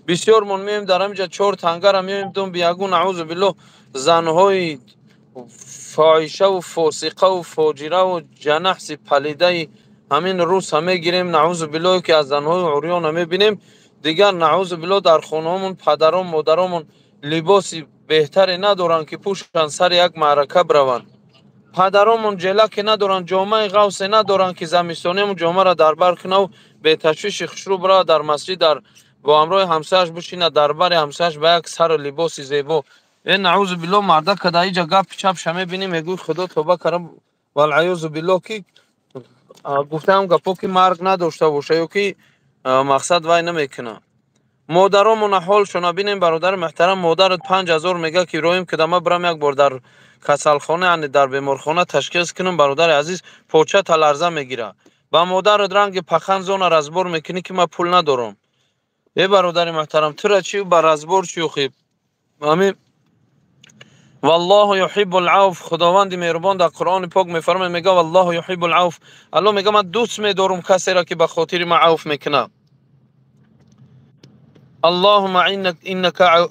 Бисёрмон меоем дар ҳаминҷа, чор тангара меоем дум биягу, наъузу биллоҳ, занҳои фоҳишаву фосиқаву фоҷираву ҷанаҳси палидаи ҳамин руса мегирем, наъузу биллоҳ, ки аз занҳои урёна мебинем. Дигар, наъузу биллоҳ, дар хонаҳомон падарон модаромон либоси беҳтаре надоранд, ки пӯшанд, сари як маърака бираванд. Падаромон ҷелаке надоранд, ҷомаи ғавсе надоранд, ки замистониамон ҷомаро дар бар кунаву беташвиши хушрӯ биравад дар масҷид, дар бо ҳамроҳи ҳамсояш бишинад, дар бари ҳамсояш ба як сару либоси зебо. Э наъузу биллоҳ, мардака дар иҷа гапи чапша мебинӣ, мегӯй Худо тоба кара, валъаёзу биллоҳ, ки гуфтаам гапҳо, ки марг надошта боша, ё ки мақсад вай намекунад. Модаромона ҳолшона бинем, бародари муҳтарам. Модарат 5000 мега, ки роим кида, ма бирам як бор дар касалхона, яъне дар беморхона ташхис кунам. Бародари азиз, почата ларза мегирад. Ба модарат ранги пахан зона разбор мекунӣ, ки ман пул надорам. Э бародари муҳтарам, тура чи ба разбор чи? Охи ҳамин валлоҳу юҳиббул авф. Худованди меҳрубон дар Қуръони пок мефармояд, мега: валлоҳу юҳиббул авф. Аллоҳ мега: ман дӯст медорам касеро, ки ба хотири ман авф мекунад. Аллоҳума иннака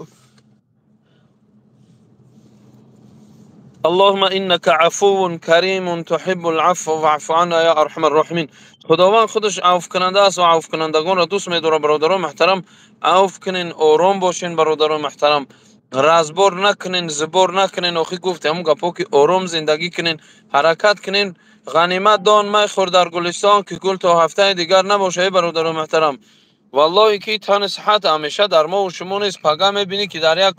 Аллоҳума иннака афувун каримун туҳиббул афва фаъфу анна я арҳамар роҳимин. Худованд худаш авфкунанда аст ва авфкунандагонро дӯст медорад. Бародарони муҳтарам, авф кунен, ором бошен. Бародарони муҳтарам, разбор накунен, зибор накунен. Охи гуфти ҳамун гапҳо, ки ором зиндагӣ кунен, ҳаракат кунен. Ғанимат дон, майхӯр дар гулистон, ки гул то ҳафтаи дигар набошад. Эй бародарони муҳтарам, валлоҳе ки тани сиҳат ҳамеша дар мову шумо нест. Пага мебинӣ, ки дар як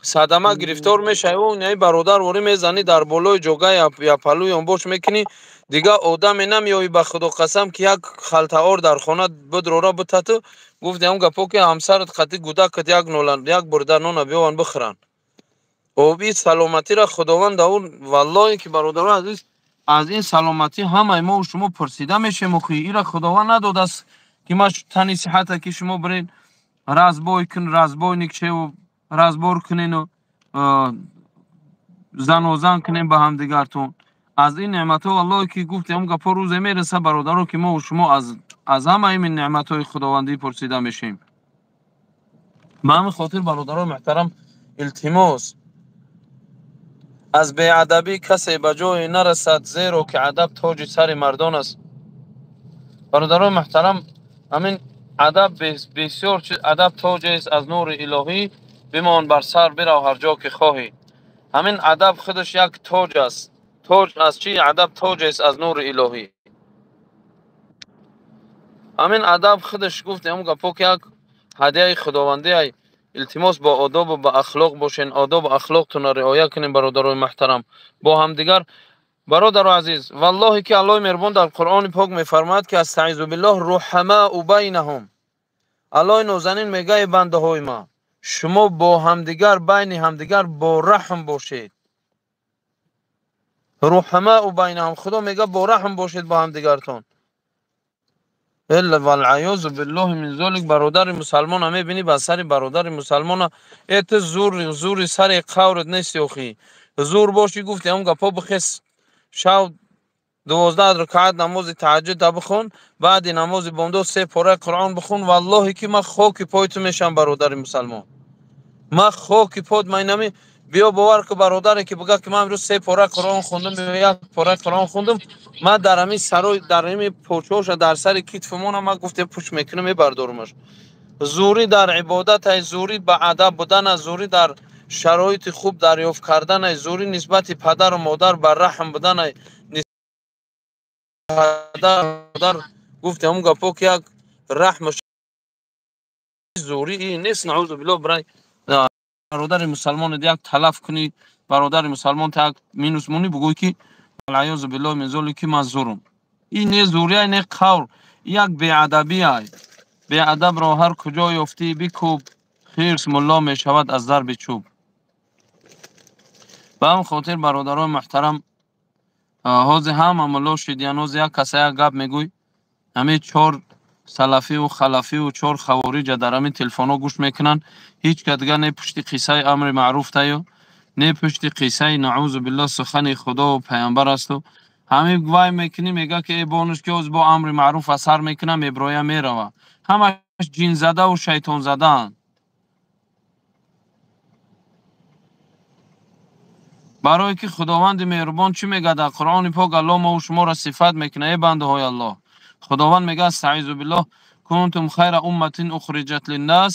садама гирифтор мешавӣ, эй бародар, ворӣ мезанӣ дар болои ҷогаи япалӯи онбош мекунӣ, дигар одаме намеёӣ, ба Худо қасам, ки як халтаор дар хона бидрора битату. Гуфти ҳамун гапҳо, ки ҳамсарат қати гудакат як нола, як бурда нона биёванд бихӯранд. Оби саломатиро Худованд дар валлоҳе ки, бародарони азиз, аз ин саломатӣ ҳамаи мо шумо пурсида мешем. Охи ира Худованд надодааст, ки ма тани сиҳата, ки шумо биред разбой кун, разбойник шеву разбор кунену занозан кунем ба ҳамдигартон. Аз ин неъматҳо валлоҳи ки гуфтем гапҳо рӯзе мераса бародаро ки мо шумо аз ҳамаи ин неъматҳои худовандӣ пурсида мешем. Ба ҳамин хотир бародарои муҳтарам илтимос аз беадабӣ касе ба ҷое нарасад, зеро ки адаб тоҷи сари мардон аст. Бародарои муҳтарам, ҳамин адаб бисёр адаб тоҷест аз нури илоҳӣ, бимон бар сар бирав ҳар ҷо ки хоҳӣ. Ҳамин адаб худаш як тоҷ аст. Тоҷ аз чӣ? Адаб тоҷест аз нури илоҳӣ. Ҳамин адаб худаш гуфтем гапҳо ки як ҳадияи худовандӣ ай. Илтимос бо одобу ба ахлоқ бошен, одобу ахлоқтонро риоя кунем бародарои муҳтарам. Бо ҳамдигар бародаро азиз, валлоҳи ки Аллоҳи меҳрубон дар Қуръони пок мефармояд ки астаизу биллоҳ руҳамау байнаҳум. Аллоҳи нозанин мегӯяд эй бандаҳои ман, шумо бо ҳамдигар байни ҳамдигар бо раҳм бошед. Руҳамау байнаҳум, Худо мегӯяд бо раҳм бошед бо ҳамдигартон. Валъаёзу биллоҳи мин золик, бародари мусалмона мебинӣ ба сари бародари мусалмона э ту зури сари қаврат нести охӣ. Зур бошӣ гуфти ҳам гапҳо бихес, шав 12 ракаат намози таҳаҷҷуд бихон, баъди намози бомдод 3 пораи Қуръон бихон. Валлоҳи ки ман хоки пои ту мешавам бародари мусалмон. Ман хоки пот майнами биё бовар ку бародаре ки бигӯяд ки ман имрӯз 3 пораи Қуръон хондам ё 1 пораи Қуръон хондам, ман дар ҳамин сарой, дар ҳамин почоша дар сари китфмонам ман гуфтем пуш мекунам мебардорамаш. Зурӣ дар ибодат ай, зурӣ ба адаб будан ай, зурӣ дар шароити хуб дарёфт кардан ай, зурӣ нисбати падару модар ба раҳм будан ай. Падар модар гуфтем ҳамун гапҳо ки як раҳм зурӣ нест. Наузу биллоҳ барои бародари мусалмон як талаф кунӣ, бародари мусалмон як минус монӣ бигӯй ки валъаёзу биллоҳи мин золик ки ман зурум. Ин не зурия, не қавр, як беадабӣ ай. Беадабро ҳар куҷо ёфтӣ бикӯб, хирс мулло мешавад аз дарби чӯб. Ба ҳамин хотир бародарои муҳтарам, ҳозир ҳама мулло шидиян, ҳозир як каса як гап мегӯй, ҳамин 4 салафиву халафиву 4 хавориҷа дар ҳамин телефонҳо гӯш мекунанд, ҳеҷ ка дигар не пушти қиссаи амри маъруф таю, не пушти қиссаи наузу биллоҳ сухани худову паямбар асту. Ҳамин вай мекунӣ мегӯяд ки э бонуш ки ҳозир бо амри маъруф асар мекунам, меброя мерава. Ҳамаш ҷинзадаву шайтонзадаанд. Барое ки Худованди меҳрубон чӣ мегӯяд дар Қуръони пок? Аллоҳ мову шуморо сифат мекунад, эй бандаҳои Аллоҳ. Худованд мегӯяд астаизу биллоҳ кунтум хайра умматин ухриҷат линнас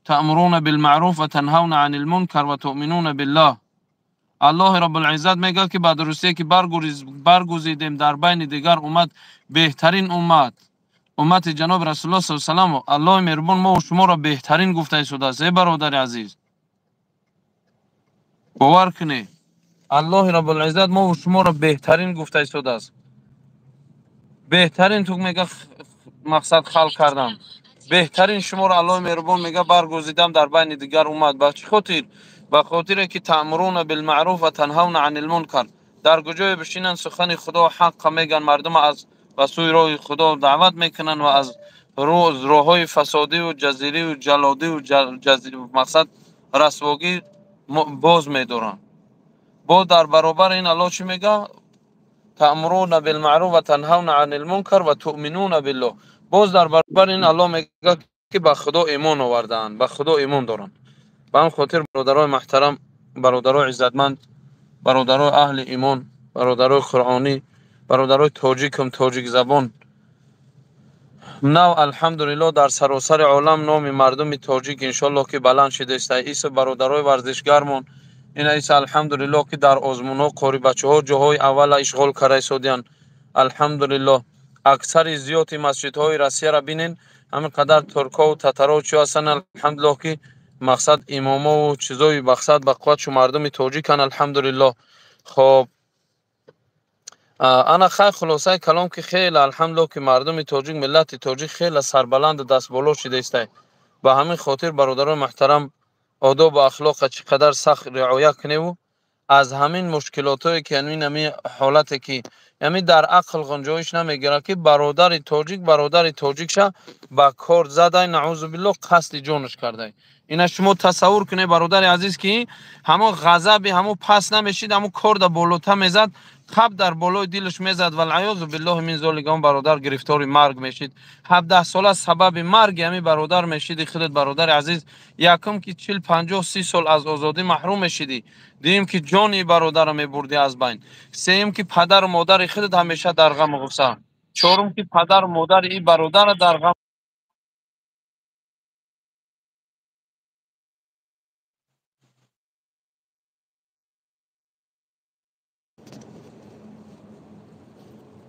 таъмуруна билмаъруф ва танҳавна анил мункар ва туъминуна биллоҳ. Аллоҳи Раббулиззат мегӯяд ки ба дурустие ки баргузидем дар байни дигар уммат беҳтарин уммат, уммати ҷаноби Расулуллоҳ саллаллоҳу алайҳи васаллам. Аллоҳи меҳрубон мову шуморо беҳтарин гуфта истодааст. Эй бародари азиз, бовар кунед, Аллоҳи Раббулиззат мову шуморо беҳтарин гуфта истодааст. Беҳтарин ту мега мақсад халқ кардам, беҳтарин шуморо Аллоҳи меҳрубон мега баргузидам дар байни дигар уммат. Ба чӣ хотир? Ба хотире ки таъмуруна билмаъруф ва танҳавна анил мункар. Дар куҷое бишинанд сухани Худо ҳаққа мегӯянд, мардум аз ба сӯи роҳи Худо даъват мекунанд ва аз роҳҳои фасодиву ҷазириву ҷалодиву мақсад расвогӣ боз медоранд. Бо дар баробари ин Аллоҳ чӣ мегӯяд? Таъмуруна билмаъруф ва танҳавна анил мункар ва туъминуна биллоҳ. Боз дар баробари ин Аллоҳ мегӯяд ки ба Худо имон овардаанд, ба Худо имон доранд. Ба ҳамин хотир бародарои муҳтарам, бародарои иззатманд, бародарои аҳли имон, бародарои қуръонӣ, бародарои тоҷикам, тоҷикзабон, нав алҳамдулиллоҳ дар саросари олам номи мардуми тоҷик иншоаллоҳ ки баланд шудааст. Иса бародарои варзишгармон ина иса алҳамдулиллоҳ ки дар озмунҳо қорибачаҳо ҷоҳои аввала ишғол карда истодиянд. Алҳамдулиллоҳ аксари зиёди масҷидҳои Россияро бинен, ҳамин қадар туркҳову татаро чӣ ҳастанд. Алҳамдулиллоҳ ки мақсад имомову чизои мақсад ба қувватшу мардуми тоҷиканд. Алҳамдулиллоҳ. Хоб ана хайр, хулосаи калом ки хеле алҳамдулиллоҳ ки мардуми тоҷик, миллати тоҷик хеле сарбаланду дастболо шудаистай. Ба ҳамин хотир бародарои муҳтарам, одобу ахлоқа чӣ қадар сахт риоя куневу аз ҳамин мушкилотое ки ҳамин ҳамин ҳолате ки ҳамин дар ақл ғунҷоиш намегирад ки бародари тоҷик бародари тоҷикша ба кор задай, наузу биллоҳ қасди ҷонаш кардай. Ина шумо тасаввур кунед бародари азиз ки ҳамон ғазаби ҳамон пас намешид, ҳамон корда болота мезад, Хаб дар болои дилаш мезад, валъаёзу биллоҳи мин золика, он бародар гирифтори марг мешид. 17 сола сабаби марги ҳами бародар мешиди худат, бародари азиз. Якум ки 40, 50, 30 сол аз озодӣ маҳрум мешидӣ, дуюм ки ҷони бародарро мебурдӣ аз байн, сеюм ки падару модари худат ҳамеша дар ғаму ғусса, чорум ки падару модари ин бародарро дар ғам.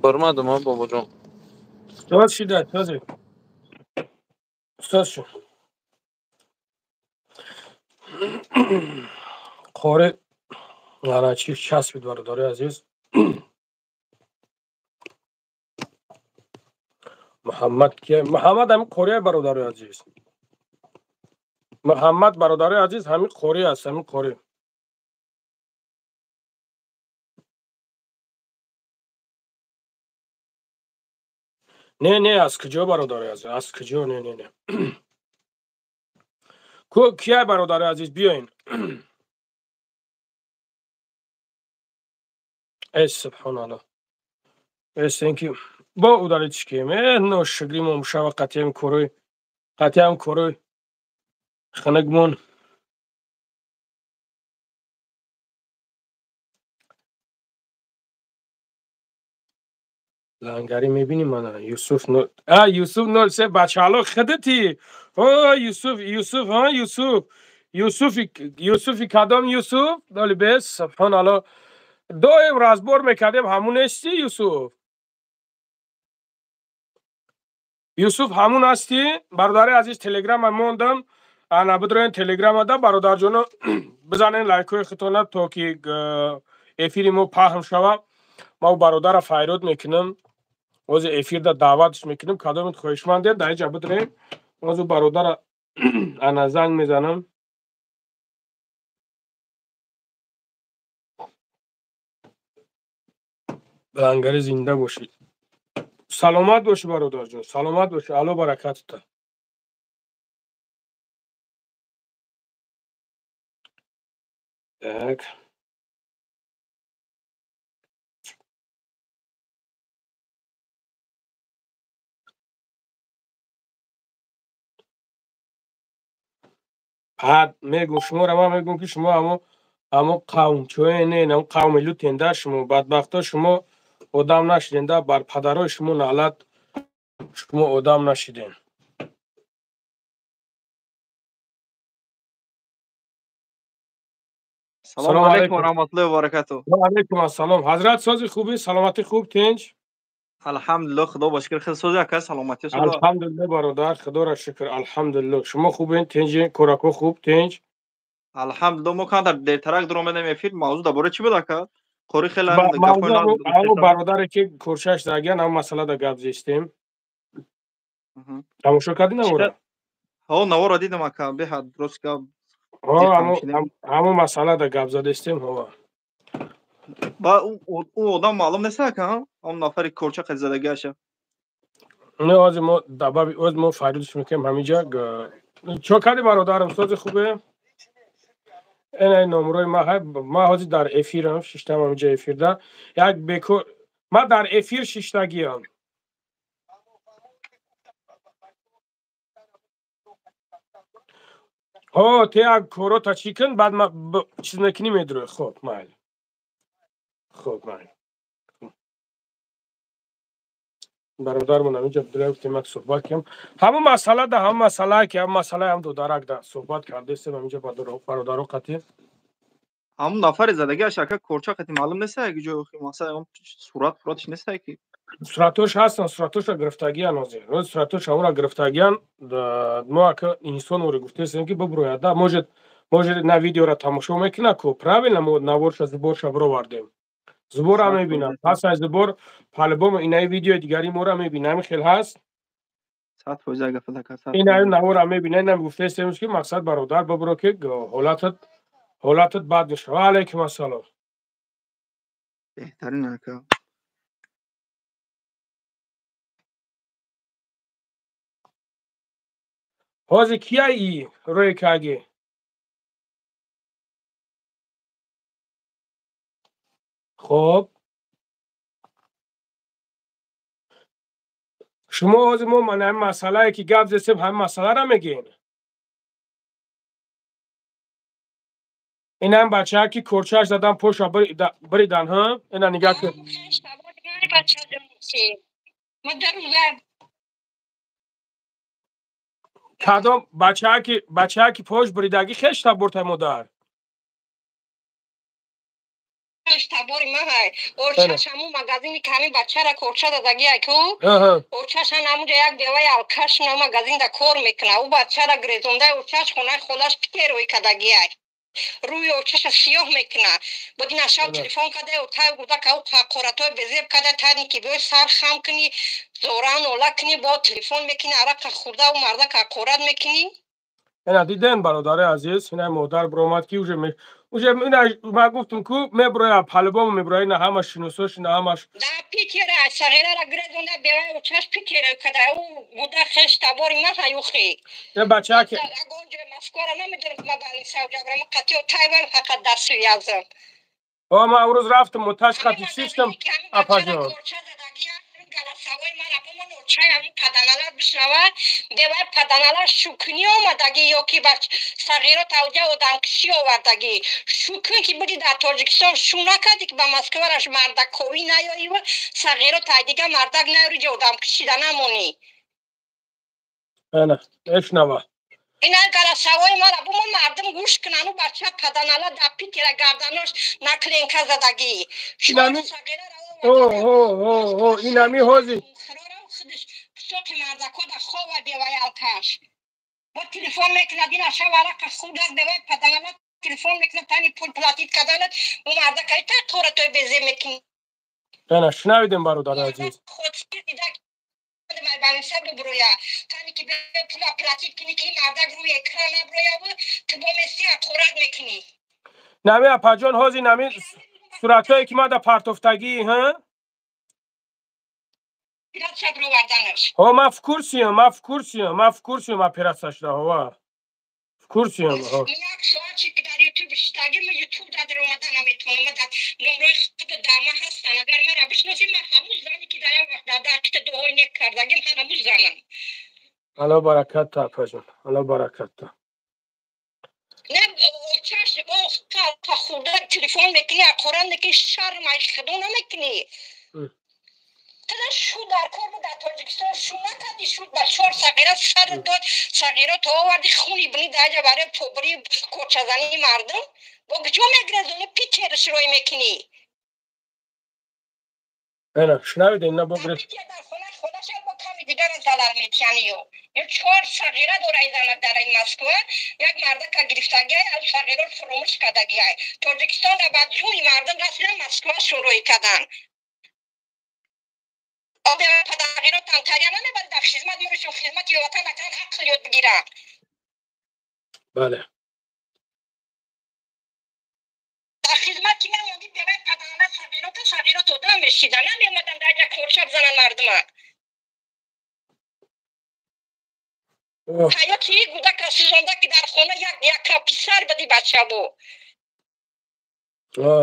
Бармадам, а, бобоҷон. Устод шида, този. Устод шу. Қори ана чи часпид, бародари азиз. Муҳаммад ки Муҳаммад ҳамин қория, бародари азиз. Муҳаммад, бародари азиз, ҳамин қори аст, ҳамин қори. Не, не, аз куҷо, бародари азиз? Аз куҷо? Не, не, не. Ку кия, бародари азиз, биёин. Эй субҳоналлоҳ. Эс инки бо удалить кем. Э, ношукри мо мушава қатиам корой. Қатиам корой. Ханагмон. Лангари мебинӣ мана Юсуф а Юсуф 03 бачаало худати. О Юсуф, Юсуф, ҳа Юсуф. Юсуфи Юсуфи кадом Юсуф? Доли бес, субҳоналлоҳ. Доим разбор мекардем, ҳамун нести Юсуф? Юсуф ҳамун ҳастӣ? Бародари азиз, телеграма мондам. Ана бидроен телеграмада, бародарҷоно, бизанен лайкҳои худтона, то ки эфири мо паҳн шава. Ма бародара файрод мекунам. Ҳозир эфирда даъватш мекунем. Кадомит хоҳишмандед, дар инҷа бидроем. Ҳозир бародара ана занг мезанам. Лангари зинда бошед. Саломат бошӣ, бародарҷон, саломат бошӣ, Алло баракатта. Так. Баъд мегум шуморо, ман мегум ки шумо ҳамо қавмчое не, ҳамо қавми лутенда, шумо бадбахто, шумо одам нашиденда, бар падарои шумо наълат, шумо одам нашиден. Салому алайкум ва раҳматуллоҳи ва баракатуҳ. Ва алайкум ассалом. Ҳазрат, сози, хубӣ, саломатӣ, хуб, тинҷ? Алҳамдулиллоҳ, худо ба шукр, хел сози ака, саломатӣ соз? Алҳамдулиллоҳ, бародар, худоро шукр, алҳамдулиллоҳ. Шумо хубен, тинҷи, корако хуб, тинҷ? Алҳамдулиллоҳ, мо кан дар дертарак дуромадем эфир, мавзӯъ дар бораи чӣ буд ака? Қори хеле ҳамон бародаре ки куршаш загиян, ҳамон масъалада гап зистем. Тамошо кардӣ навора? Ҳо, навора дидам ака, беҳад рост гап. Ҳамон масъалада гап задистем, ҳова. Ба ӯ одам маълум нест ака, ҳамон нафари корча қад задагиаша? Не, ҳозир мо дабаби ҳозир мо фаридш мекунем ҳаминҷа. Чо кардӣ, бародарам, сози, хубе? Ина номрои ма ҳай, ма ҳозир дар эфирам, шиштам ҳаминҷа эфирда. Як бекор ма дар эфир шиштагиам. Ҳо, те як корота чӣ кун, баъд ма чиз мекунӣ, медурӯй. Хоб, майли. Хоб, майли. Бародармон ҳаминҷа бидурӯй, гуфтем як суҳбат кунем. Ҳамон масъала да, ҳамон масъалае ки ҳамон масъалаи ҳам додарак да суҳбат кардестем ҳаминҷа бародаро қатӣ. Ҳамон нафари задагиаш ака корча қати маълум нест як ҷо, масалан сурат суратш нест ки? Суратош ҳастанд, суратошро гирифтагиян ҳозир. Ҳозир суратош ҳамонро гирифтагиян. Мо ака инсонро гуфтестем ки бибурояд, да, может на видеоро тамошо мекунад ку, правильно, мо наворша зуборша бировардем. Зубора мебинам. Пас аз зубор по-любому инаи видеои дигари моро мебинам. Ҳамин хел ҳаст? 100% агар фадака. Инаи навора мебинам, инам гуфтестем ки мақсад, бародар, бибуро ки ҳолатат бад мешава. Ва алайкум ассалом. Беҳтарин ака. Ҳозир кия и рӯи каги? Хоб. Шумо ҳозир мо ман ҳамин масъалае ки гап зесем, ҳамин масъаларо мегӯем. Инам бачаа ки корчааш задан, поша бридан, ҳа? Ина нигаҳ кун. Кадом бачаа ки пош бридагӣ хеш табортай, модар? Табори ма ҳай. Орчаш ҳамун магазини ки ҳамин бачара корча дадагия ку, орчаш ҳан ҳамунҷа як деваи алкаш на магазинда кор мекуна. Ӯ бачара грезонда, орчаш хонаи холаш Питерой кадагия. Рӯи очаша сиёҳ мекуна. Бод ина шаб телефон када, тай гуда ка ӯ ҳақоратҳои безеб када, тани ки биёй сар хам кунӣ, зора нола кунӣ, бо телефон мекунӣ, арақа хӯрда ӯ мардака ҳақорат мекунӣ. Ина дидем, бародари азиз, ина модар биромад ки уже ина ма гуфтум ку меброя, по-любому меброя, ина ҳамаш шиносош, ина ҳамаш. Да Питера сағирара гирезонда, беваи очаш Питера када, ӯ гуда хеш табори ма ҳаюхи. Я бачаа ки ягон ҷои Москвара намедонам, ки ма балниса ҷабрам қатиё тайвай фақат дасту язам. О, ма имрӯз рафтам, муташ қати шиштам, апаҷон. Галасавои мара бумон, очай ҳамин паданалар бишнава, бевай паданалар шукунӣ омадагӣ ё ки ба сағиро тавҷа одамкушӣ овардагӣ. Шукун ки буди дар Тоҷикистон, шу накардӣ ки ба Москвараш мардакковӣ наёӣ, сағиро тай дига мардак наёри, ҷо одамкушида намонӣ. Ана эшнава. Ина галасавои мара бумон, мардум гӯш кунану бача паданала дар Питера гарданош наклейка задагӣ. О, инами ҳози соқи мардако да хова бевай алкаш. Бо телефон мекунад, ина шав арақа хурдас, бевай паданала телефон мекунад, тани пул платить карданат, ӯ мардака та торатой безе мекунӣ. Ана шунавидем, бародари азиз. Балниса буброя, тани ки пула платить кунӣ, ки мардак рӯи экран наброяву ту бомести ҳақорат мекунӣ. Нами апаҷон, ҳози нами суратҳое ки ма да партофтагӣ, ҳа? Ҳо, ма в курсиям, ма в курсиям, ма в курсиям, операция шуда, ҳова. В курсиям, ҳо. Як соат чи ки дар Ютуб шиштагӣ, ма Ютуб дар омада наметавонам, дар номрои худ дама ҳастан. Агар мара бишносӣ, ман ҳамун зане ки дар як вақт дар дақиқа дуои нек кардагим, ҳамун занам. Алло баракатта, апаҷон, алло баракатта. Не, чаш хурда телефон мекунӣ, ҳақорат мекунӣ, шарм ай худо намекунӣ. Тада шу дар кор буд дар Тоҷикистон, шу накардӣ, шу ба чор сағира сар дод, сағиро то оварди, хуни бини даҷа барои побри корчазании мардум. Бо куҷо мегирезони, Питерш рой мекунӣ? Ана шунавидем, на бо дар хона хонаша бо ками дигара залал метиҳаниё. Чор сағира дора изанад дар ин Москва, як мардака гирифтагиай, аз сағиро фуромӯш кардагиай. Тоҷикистон ба ҷуни мардум расидан, Москва шурӯӣ кардан. Падағиро тамтария намебарад дар хизмат, моришон хизмати ватан накунанд, ақл ёд бигиранд. Бале. Дар хизмат ки намонди, бевай падарана сағирота сағирот одам мешида, намеомадан дар ҷа корча бизананд мардума. Ҳаёти гудака сӯзонда, ки дар хона як яка писар буди, бача бу.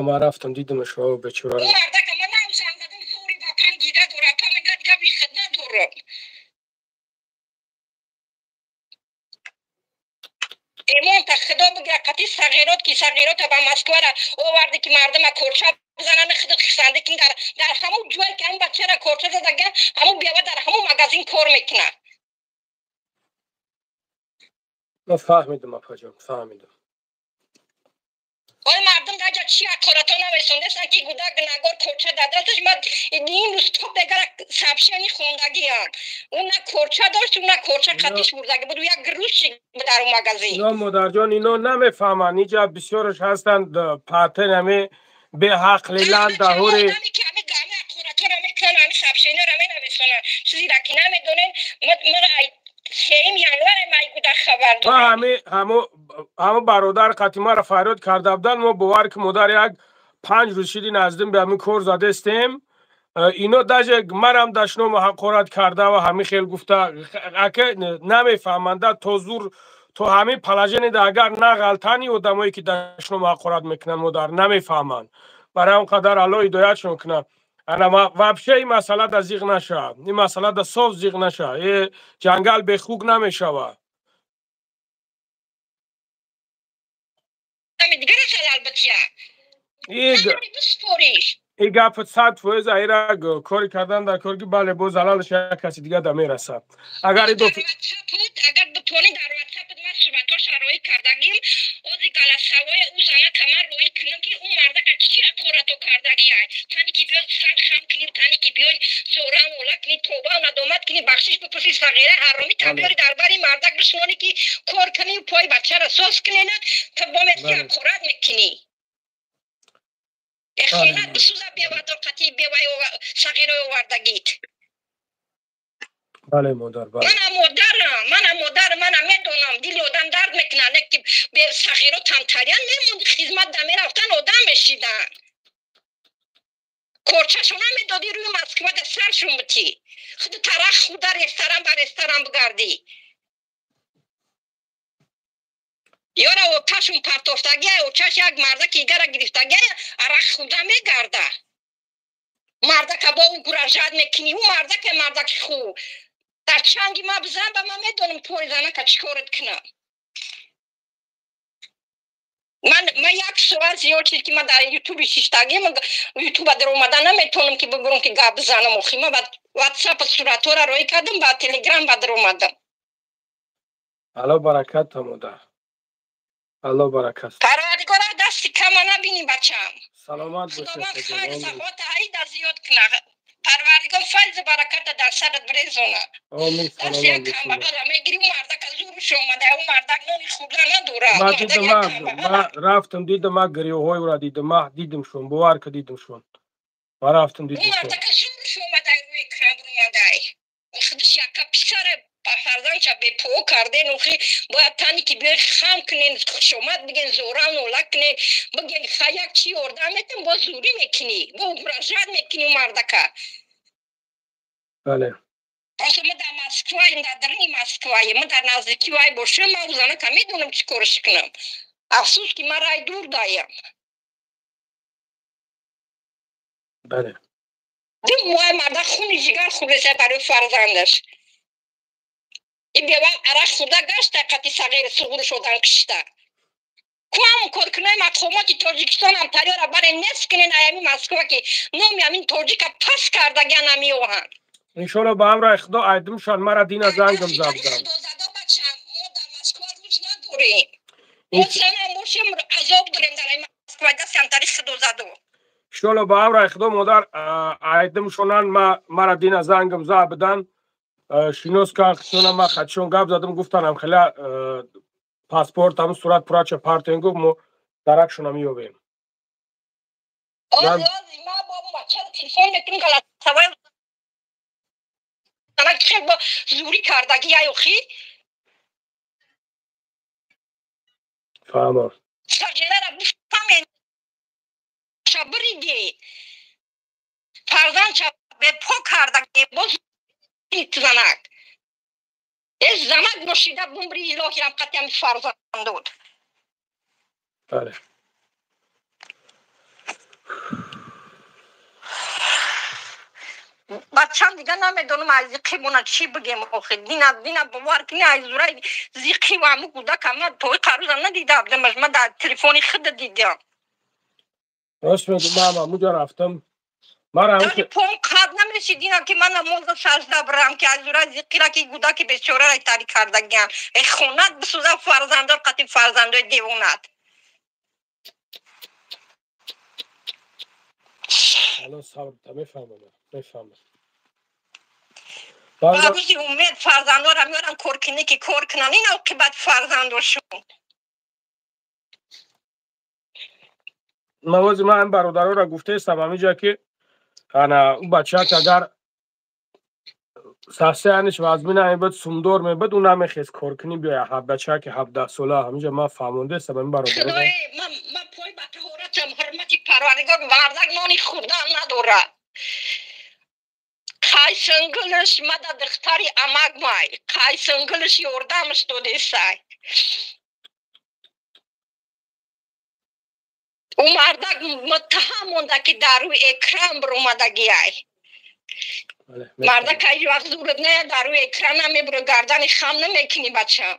Ман рафтам, дидамаш, бечора. Мардака ман занг задам, зури ватан дида дорад, та мегӯяд, габи худ надорам. Эмонта худо бигира қати сағирот, ки сағирота ба Москвара оварди, ки мардума корча бизананд, худ хисанди ки дар ҳамон ҷое ки ҳамон бачара корча задага, ҳамон бева дар ҳамон магазин кор мекунад. Ман фаҳмидам, апаҷон, фаҳмидам. Ой, мардум даҷа чи ҳақоратҳо намесондестанд, ки гудак гунагор корча дадасташ. Ма имрӯз то бегара сообщение хондагиам. Ӯ на корча дошт, ӯ на корча қатиш бурдаги буд, як грузчик буд дар магазин. Ино модарҷон, ино намефаҳманд, иҷа бисёраш ҳастанд патен ҳами беҳақли ландаҳури. Ҳақоратҳоро мекунанд, ҳами сообщениеро менависонанд, чизеро ки намедонем. Мара 3 январ май гудак хабар дорам. Ҳами ҳамо бародар қати маро фарёд карда буданд, мо бовар ки, модар, як 5 рӯз шиди наздим ба ҳамин кор задестем. Ино даже марам дашному ҳақорат карда ва ҳамин хел гуфта, ака, намефаҳманда то зур то ҳамин положение да агар нағалтани одамое ки дашному ҳақорат мекунанд, модар, намефаҳманд. Барои он қадар Алло ҳидоятшон кунад. Ана вообще ин масъала да зиғ наша, ин масъала да соф зиғ наша. Э ҷангал бехук намешава. И гап 100% айра кори кардан дар кор ки бале боз залалаш як каси дига да мерасад. Агар агар битонӣ дар WhatsApp ман суратҳоша роӣ кардагим, ози галасавоя ӯ занака ман роӣ кунам ки ӯ мардака чӣ ҳақорато кардагиай. Тани ки биёй сар хам кунӣ, тани ки биёй зора мола кунӣ, тоба надомат кунӣ, бахшиш бипурсӣ, сағира ҳаромӣ табиёри дар бари мардак бишмонӣ ки кор кунӣ, пои бачара соз кунена, ту бомед ки ҳақорат мекунӣ. Хонат бисӯза бевадор қатъи бевай сағираи овардагит. Бале модар, бале. Мана модарам, мана модар, мана медонам, дили одам дард мекунад, ки сағиро тамтариян мемонди, хизмат да мерафтан, одам мешидан. Корчашона медоди рӯи Москва да саршон бутӣ. Худи тарах худа ресторан ба ресторан бигардӣ. Ёра оташун партофтагия, очаш як мардаки игара гирифтагия, арақ худа мегарда. Мардака бо ӯ гуражат мекунӣ, ӯ мардака мардаки хуб. Дар чанги ма бизан ба ман медонам пори занака чӣ корат кунам. Ман як соат зиёд чиз ки ман дар ютуби шиштагим, ютуба даромада наметавонам ки бибурам ки гап бизанам. Охи ман ватсап суратҳоро роӣ кардам, ба телеграм ба даромадам. Алло баракат модар. Алло баракат. Парвардигора дасти кама набинӣ бачам. Саломат бошед. Худованд хайр саховата айда зиёд кунад. Парвардигор файзу бараката дар сарат бирезонад. Омин. Дасти як камбағала мегирӣ, ӯ мардака зурш омада, ӯ мардак нони хӯрда надорад. Ман дидам, ман рафтам дидам, ман гирёҳои ӯро дидам, ман дидам шон, бовар ка дидам шон. Ман рафтам дидам. Ӯ мардака зурш омада, рӯи экран омадай. Худаш яка писара ба фарзандша бепо карден, охи бояд тани ки биёй хам кунен, хушомад биген, зора нола кунен, биген хаяк чӣ ёрдам метам, бо зурӣ мекунӣ, бо угрожать мекунӣ мардака. Бале. Просто ма дар Москваем, дар даруни Москваем, ма дар наздики вай бошам, ман ӯ занака медонам чӣ корш кунам. Афсӯс ки ман рай дур даям. Бале. Ду моҳ мардак хуни ҷигар хӯрдеса барои фарзандаш. И бева арақ хӯрда гашта, қати сағири суғурш одам кишта. Ку ҳамон коркунои мақомоти Тоҷикистон ҳам тайёра баре нест кунен аями Москва ки номи ҳамин тоҷика пас кардагиан ҳамиёҳанд. Иншолло ба амраи Худо айдимшон мара дина зангам забдан. Худозадо бачам, мо дар Москва рӯз надорем. Мо занам бошем азоб дорем дар Москва дасти ҳамтари Худозадо. Иншолло ба амраи Худо модар айдимшонан мара дина зангам забдан. Шинос кард, ма хатшон гап задам, гуфтанам хела паспорт ҳам сурат пурача партен, гуфт мо даракшона меёбем. Зурӣ кардаги яёхи. Фаҳмам. Сағирара бифаҳмен, бриди. Фарзандша бепо кардаги боз занак. Э занак бошида бумри илоҳирам қатъи ҳами фарзандуд. Бале. Бачам дига намедонам аз зиқи мона чӣ бигем охи. Дина дина бовар кунӣ аз зураи зиқи ва ҳаму кӯдака ман тои қаруза надида будамаш, ман дар телефони худа дидам. Рост мегӯ, ман ҳамуҷо рафтам. Пон қад намеши дина ки ман намоза сажда бирам ки аз зураи зиқира ки кӯдаки бечораро тари кардагиам. Э хонат бисӯза фарзандор қатъи фарзандои девонат. Алло сабр, мефаҳмам, мефаҳмам. Ба рӯзи умед фарзандора меорам коркунӣ ки кор кунанд, ин оқибат фарзандошон. Мавози ман бародароро гуфтаистам ҳамиҷа ки ана ӯ бачак агар сасеаниш вазмина мебуд, сумдор мебуд, ӯ намехест коркунӣ биёя. Бачаки 17-сола ҳамиҷа ман фаҳмондаистам ҳамин бародаро. Ман пой ба таҳоратам, ҳурмати Парвардигор, мардак нони хӯрдан надорад. Қайсангулаш мада духтари амак май, қайсангулаш ёрдамаш додесай. Ӯ мардак муттаҳам монда, ки дар рӯи экран биромадагиай. Мардак ҳеҷ вақт зурат не, дар рӯи экран намебуро, гардани хам намекунӣ, бачам.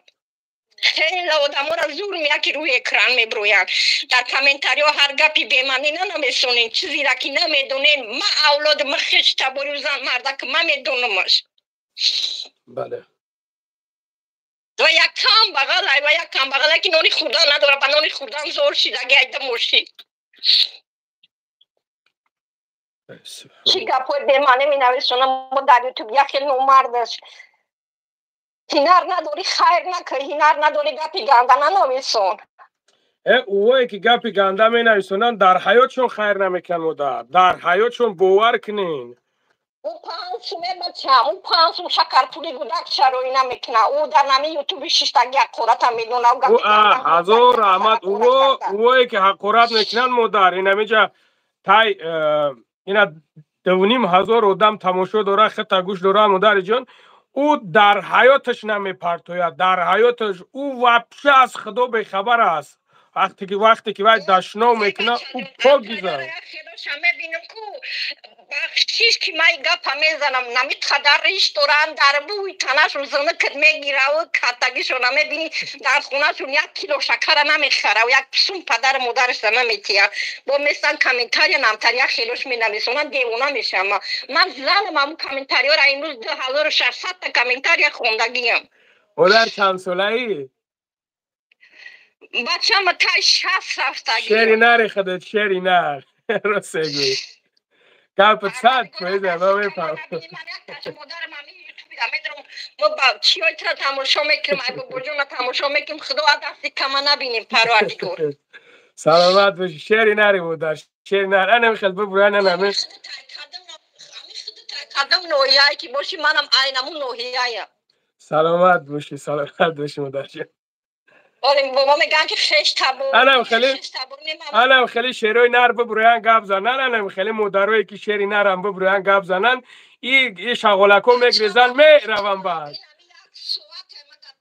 Хеле одаморо зур меяд, ки рӯи экран мебироянд. Дар комментариҳо ҳар гапи бемаънӣ нанависонен, чизеро ки намедонен. Ма авлоди ма хеш табори зан мардак ма медонамаш. Бале. Ва як камбағал, ва як камбағал, ки нони хӯрдан надорад, ба нони хӯрдан зор шидаги айда мошӣ. Чӣ гапҳои бемаънӣ менависонам мо дар ютуб, як хел номардаш. Ҳунар надорӣ, хайр накӣ, ҳунар надорӣ, гапи ганда нанависон. Ӯое ки гапи ганда менависонанд, дар ҳаётшон хайр намекунанд, модар, дар ҳаётшон, бовар кунен. Ӯ 5 сум, бачам, ӯ 5 сум шакарпули гудак чароӣ намекунад. Ӯ дар нами ютуби шиштаги ҳақората медона. Ҳазор раҳмат. Ӯое ки ҳақорат мекунанд, модар, инамиҷа тай ина 2500 одам тамошо дора, хита гӯш дора, модари ҷон. Ӯ дар ҳаёташ намепартояд, дар ҳаёташ. Ӯ вообще аз худо бехабар аст. Вақте ки вай дашнов мекунад, ӯ покиза. Мебинам ку, бахшиш ки ман гапа мезанам, нами қадар риш доранд, дар бӯи танашон зинакат мегираву каттагишона мебинӣ, дар хонашон 1 кило шакара намехара, як сум падару модарашда наметиҳад. Бо местан комментария намтар як хелош менависонанд, девона мешавам. Ман занам ҳамун комментариёра имрӯз 2600-та комментария хондагиям. Модар, чанд солаӣ? Бачама тай 60 рафтагӣ. Шери нари худат, шери нар, рост гӯй, гапат 100%, ман мефаҳмам. Мо ба чиёйтра тамошо мекунем, ай бобоҷона тамошо мекунем, худо аз дасти кама набинем, парвардигор. Саломат бошӣ, шери нари, модар, шери нар, анам хел бубур, анам. Кадом ноҳияе ки бошӣ, манам айнаму ноҳияям. Саломат бошӣ, саломат бошӣ, модарҷон. Оре, бобо, мегӯянд ки хеш табор. Анам хеле шерои нар бибурӯян, гап занан, анам хеле модарое ки шери нарам бибурӯян, гап занан, и шағолако мегрезан, мераван баъд.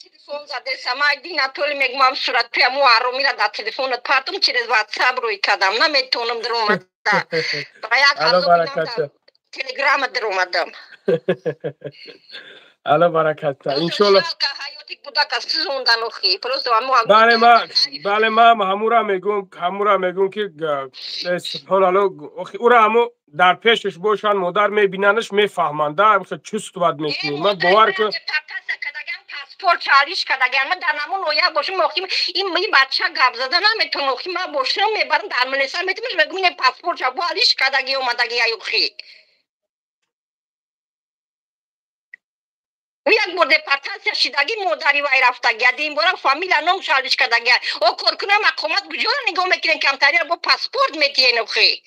Телефон задесам, ай дина толи мегумам, суратпи аму аромира дар телефонат партум, через ватсап рӯй кардам, наметонам даромада. Ба як телеграма даромадам. Алло баракатта, иншолло. Бале, ма, бале, ма ҳамура мегӯм ки, субҳоналло, ура ҳаму дар пешаш бошанд, модар, мебинанаш, мефаҳманд, да чувствовать мекунӣ, ман бовар кун. Паспорт чалиш кардагиам, ма дар намун ноя бошам, охи ин бача гап зада наметавон, охи ма бошам, мебарам дар милиса метимаш, мегӯм, ин паспорт бо алиш кардаги омадаги аюхи. Ӯ як бор депортатсия шидаги, модари вай рафтаги, дин бора фамилия ном шалиш кардаги. О коркунои мақомат куҷоро нигоҳ мекунен, камтария бо паспорт метиҳен охи.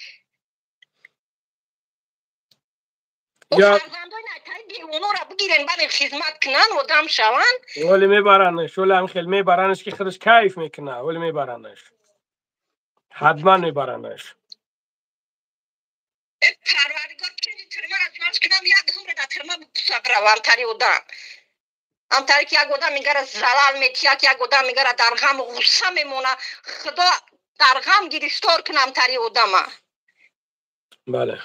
Фарзандои найтари девонора бигирен, барен хизмат кунанд, одам шаванд. Оли мебаранаш, оли ҳам хел мебаранаш, ки худаш кайф мекуна, оли мебаранаш, ҳатман мебаранаш. Парвардигор, тюрьмара чош кунам, як умре дар тюрьма бипусад рав, амтари одам, амтари ки як одам мегара залал метиҳад, як одам мегара дар ғаму ғусса мемона, худо дар ғам гирифтор кунам амтари одама. Бале.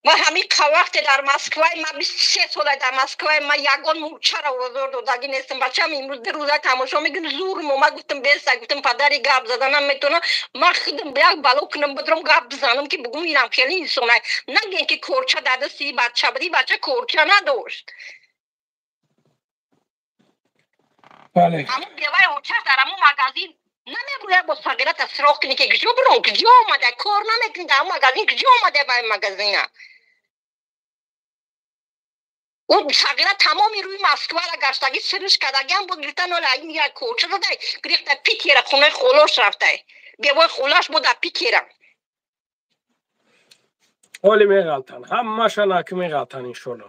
Ма ҳамин вақте дар Москваи, ма 23 сола дар Москваи, ма ягон мурчаро озор додагӣ нестам, бачам. Имрӯз 2 рӯза тамошо мекунам, зур ма гуфтам, беста, гуфтам, падари гап заданам метавонам, ма худам як бало кунам, бидром гап бизанам, ки бугум инам хеле инсонай нагӯем, ки корча дар дасти бача буд, бача корча надошт. Ҳамун беваи очаш дар ҳамун магазин намебурӯяд, бо сағирата сироқ кунӣ, ки куҷо буром, куҷо омада, кор намекунӣ дар ҳамун магазин, куҷо омада ба ин магазина. Ӯ сағира тамоми рӯи Москвара гаштагӣ, сириш кардагиам, бо гирифтан, ола ин як корча задай, гирифта Питера, хонаи холош рафтай, бевои холаш бо дар Питера. Ҳоли меғалтан, ҳамаша наки меғалтан, иншолло.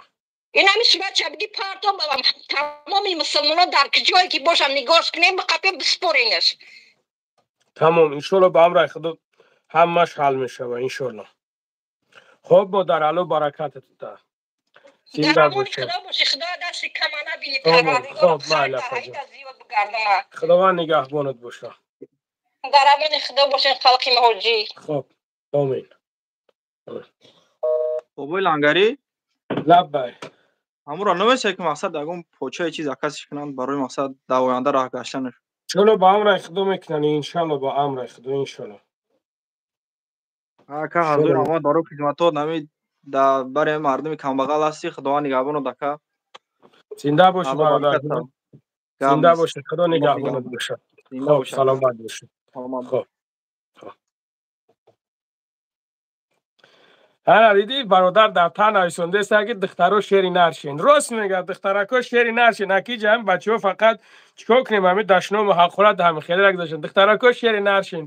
Ин ҳами суратша биги парто, тамоми мусулмонон дар куҷое ки бошанд, нигоҳш кунем, биқапем, биспоренаш. Тамом, иншолло, ба амраи худо ҳамаш ҳал мешава, иншолло. Хоб, модар, алло баракатат да. Зинда бошед. Худо дасти кама набини. Хоб, майла, апаҷон. Гардама. Худованд нигаҳбонат боша. Дар амони Худо бошен, халқи муҳоҷир. Хоб, омин. Бобои Лангарӣ. Лаббай. Ҳамуро намеса ки мақсад ягон почае чиз акасиш кунанд барои мақсад дар оянда раҳ гаштанаш. Иншолло, ба амраи Худо мекунанд, иншалло, ба амраи Худо, иншолло. Ака, ҳазор раҳмат барои хизматот, нами дар бари мардуми камбағал ҳастӣ, Худованд нигаҳбонот, ака. Зинда бошӣ, бародар, зинда бошӣ, Худо нигаҳбонат бошад. Хоб, саломат бошӣ. Хоб. Ҳана, дидӣ, бародар дар та нависондааст, ки духтаро шери наршин. Рост мегӯяд, духтарако шери наршин. Акиҷа ҳами бачаҳо фақат чикор кунем, ҳами дашному ҳақорат ҳами хеле гузаштан. Духтарако шери наршин.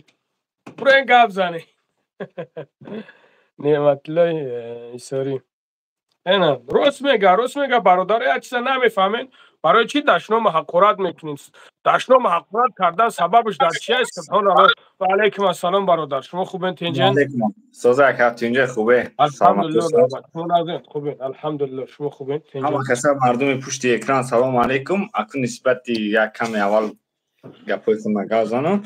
Буроен гап занӣ. Неъматуллои Исорӣ. Ена, рост мега, рост мега, бародар, як чиза намефаҳмед. Барои чӣ дашному ҳақорат мекунед? Дашному ҳақорат кардан сабабаш дар чи аст? Субҳоналлоҳ. Ва алайкум ассалом, бародар. Шумо хубен, тинҷен? Соза, ака, тинҷе, хубе? Алҳамдулиллоҳ, шумо назин хубен, алҳамдулиллоҳ, шумо хубен, тинҷен? Ҳама каса мардуми пушти экран салому алайкум. Акун нисбати як каме аввал гапҳои худна гап занам.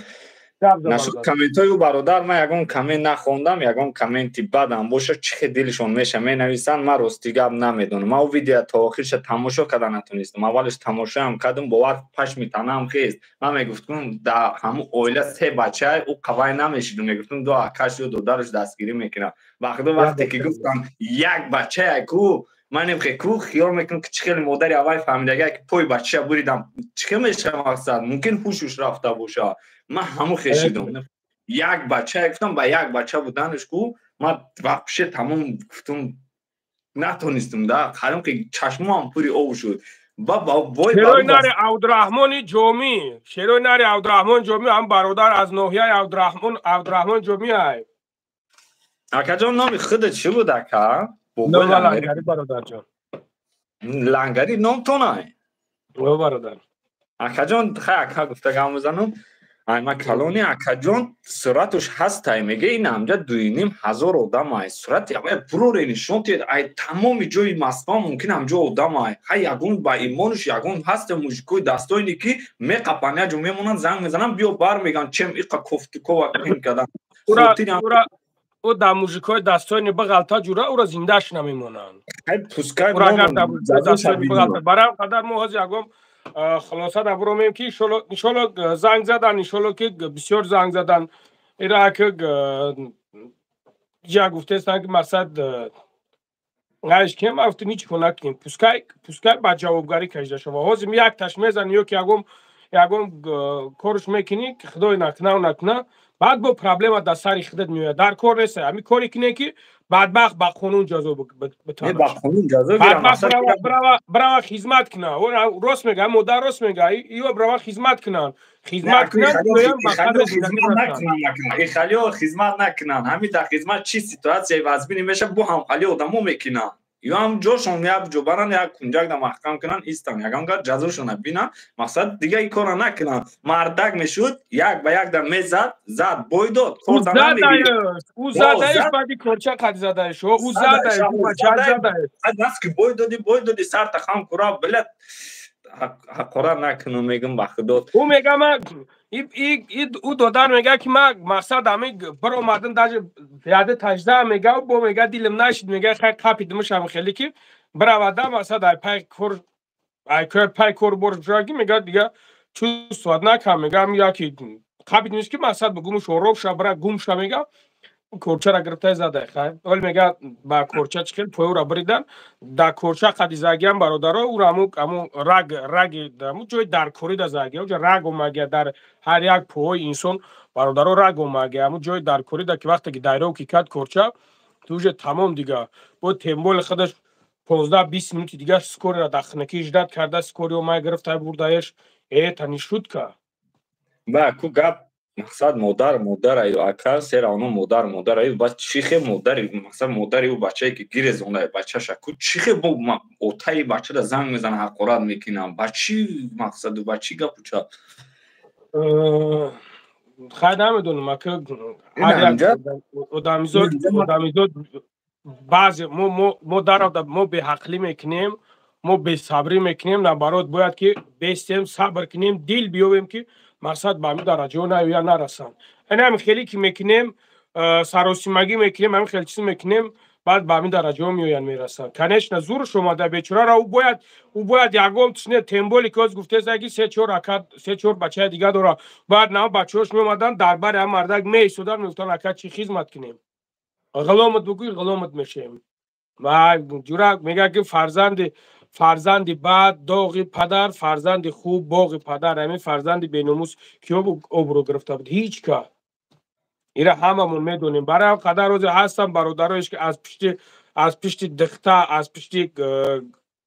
Нашуд комментҳои ӯ, бародар, ман ягон коммент нахондам, ягон комменти бадам боша, чӣ хел дилшон меша менависанд, ман рости гап намедонам. Ман ӯ видео то охирша тамошо карда натонистам. Аввалаш тамошоам кардам, бовар, пашми танаам хест. Ман мегуфтум, дар ҳамун оила се бача, ӯ қавай намешидум, мегуфтум, ду акаш ё додараш дастгирӣ мекунам. Вақто вақте ки гуфтам як бачая ку, ман немхе ку хиёл мекунам, ки чӣ хеле модари аввал фаҳмидага, ки пои бачаша буридам, чӣ хел меша, мақсад мумкин ҳушуш рафта боша. Ман ҳамун хешидум, як бача гуфтам, ба як бача буданаш ку ман вообще тамом гуфтум, натонистум да қарим ки чашмоам пури об шуд. Шерои нари Абдураҳмони Ҷомӣ, шерои нари Абдураҳмон Ҷомӣ, ҳам бародар аз ноҳияи Абдураҳмон, Абдураҳмон Ҷомӣ ай. Акаҷон, номи худат чӣ буд, ака? Лангари, бародарҷон. Лангари номтон ай? О, бародар. Акаҷон, хай, ака гуфта гап мезанам. Ай, ма калони, акаҷон, суратуш ҳастай, мега ин амҷа 2500 одам ай, сурати авай буроре нишон тиҳед, ай тамоми ҷои Москва мумкин ҳамҷо одам ай. Хай, ягон ба имонуш ягон ҳаста мужикои дастоине ки меқапан, як ҷо мемонанд, занг мезананд, биё бар меган, чем иқа кофтукова пин кардан. Ӯ дар мужикои дастоини бағалта ҷура, ӯро зиндаш намемонанд. Барои қадар мо ҳозир ягон хулоса набуромем, ки иншолло занг задан, иншолло ки бисёр занг задан. Ира ки ҷа гуфтестан, ки мақсад ғайш кем гуфтем, ҳеҷ кор накунем, пускай, пускай ба ҷавобгарӣ кашида шава. Ҳозир якташ мезани ё ки ягон корш мекунӣ, худой накунаву накуна, баъд бо проблема дар сари худат меояд. Дар кор нест, ҳамин коре кине ки бадбахт ба қонун ҷазо бирава, хизмат куна. Рост мега модар, рост мега, ё бирава хизмат кунанд, хизмат кунанд. Ихалиё хизмат накунанд, ҳамин дар хизмат чӣ ситуатсияи вазбинӣ меша, бо ҳамхали одамо мекунанд, ё ҳам ҷошон як ҷо баранд, як кунҷак да маҳкам кунанд, истанд, ягон гар ҷазошона бинанд, мақсад дига ин кора накунанд. Мардак мешуд, як ба як да мезад, зад, бой дод. Ӯ задаеш, баъди корча қад задаеш, ӯ задаеш, задаеш ки бой доди, бой доди, сарта хам кура, билад, ҳақорат накунам, мегум, ба худо. Ӯ мега, ма ӯ додар мега, ки ма мақсад ҳами биромадам, даже яде таҷда мега, бо мега дилам нашид, мега хай қапидимашам хеле ки биравада, мақсад ай пай кор, ай пай кор бор ки мега дига чувствовать накам, мега яки қапидимиш ки мақсад бигумуш ороб ша, бира гум ша, мега корчара гирифта зада. Хай, вале мега ба корча чӣ хел поёра бридан, дар корча қади загиам, бародаро, ӯро аму раг, раги аму ҷои даркорӣ да загия, оҷа раг омагия. Дар ҳар як поҳои инсон, бародаро, раг омагия, аму ҷои даркорӣ да ки вақте ки дайров ки кард корча, ту уже тамом дига. Бо темболи худаш 15-20 минути дига скорыйра дар хунакӣ ждать карда, скорый омай, гирифта бурдаеш. Это не шутка. Ба ку гап, мақсад модар модараю, ака, сера оно модар модараю. Ба чӣ хе модари, мақсад модари ӯ бачае ки гирезонда бачаша ку, чӣ хе бо отаи бачада занг мезана, ҳақорат мекунам, ба чӣ мақсаду, ба чӣ гапу ча? Хай, намедонам, ака, одамизод баъзе мо даравда мо беҳақлӣ мекунем. Мо бесабрӣ мекунем, наоборот, бояд ки бестем, сабр кунем, дил биёбем, ки мақсад ба ҳамин дараҷаҳо наоя, нарасанд. Ин ҳамин хеле ки мекунем, саросимагӣ мекунем, ҳамин хеле чиз мекунем, баъд ба ҳамин дараҷаҳо меоянд, мерасанд. Конечно, зурш омада бечораро. Ӯ бояд ягон чиз не, тем более ки ҳоз гуфтеса, ки се чор ака, се чор бачаи дига дора. Бояд нав бачаҳош меомаданд, дар бари ҳам мардак меистоданд, мегуфтанд: «Ака, чӣ хизмат кунем? Ғуломат бугӯй, ғуломат мешавем». Ҷура мегӯяд, ки фарзанди бад доғи падар, фарзанди хуб боғи падар. Ҳамин фарзанди беномус киё обрӯ гирифта буд? Ҳеҷ ка. Ира ҳамамон медонем. Барои ҳам қадар ҳозир ҳастам бародароеш, ки аз пишти дихта, аз пишти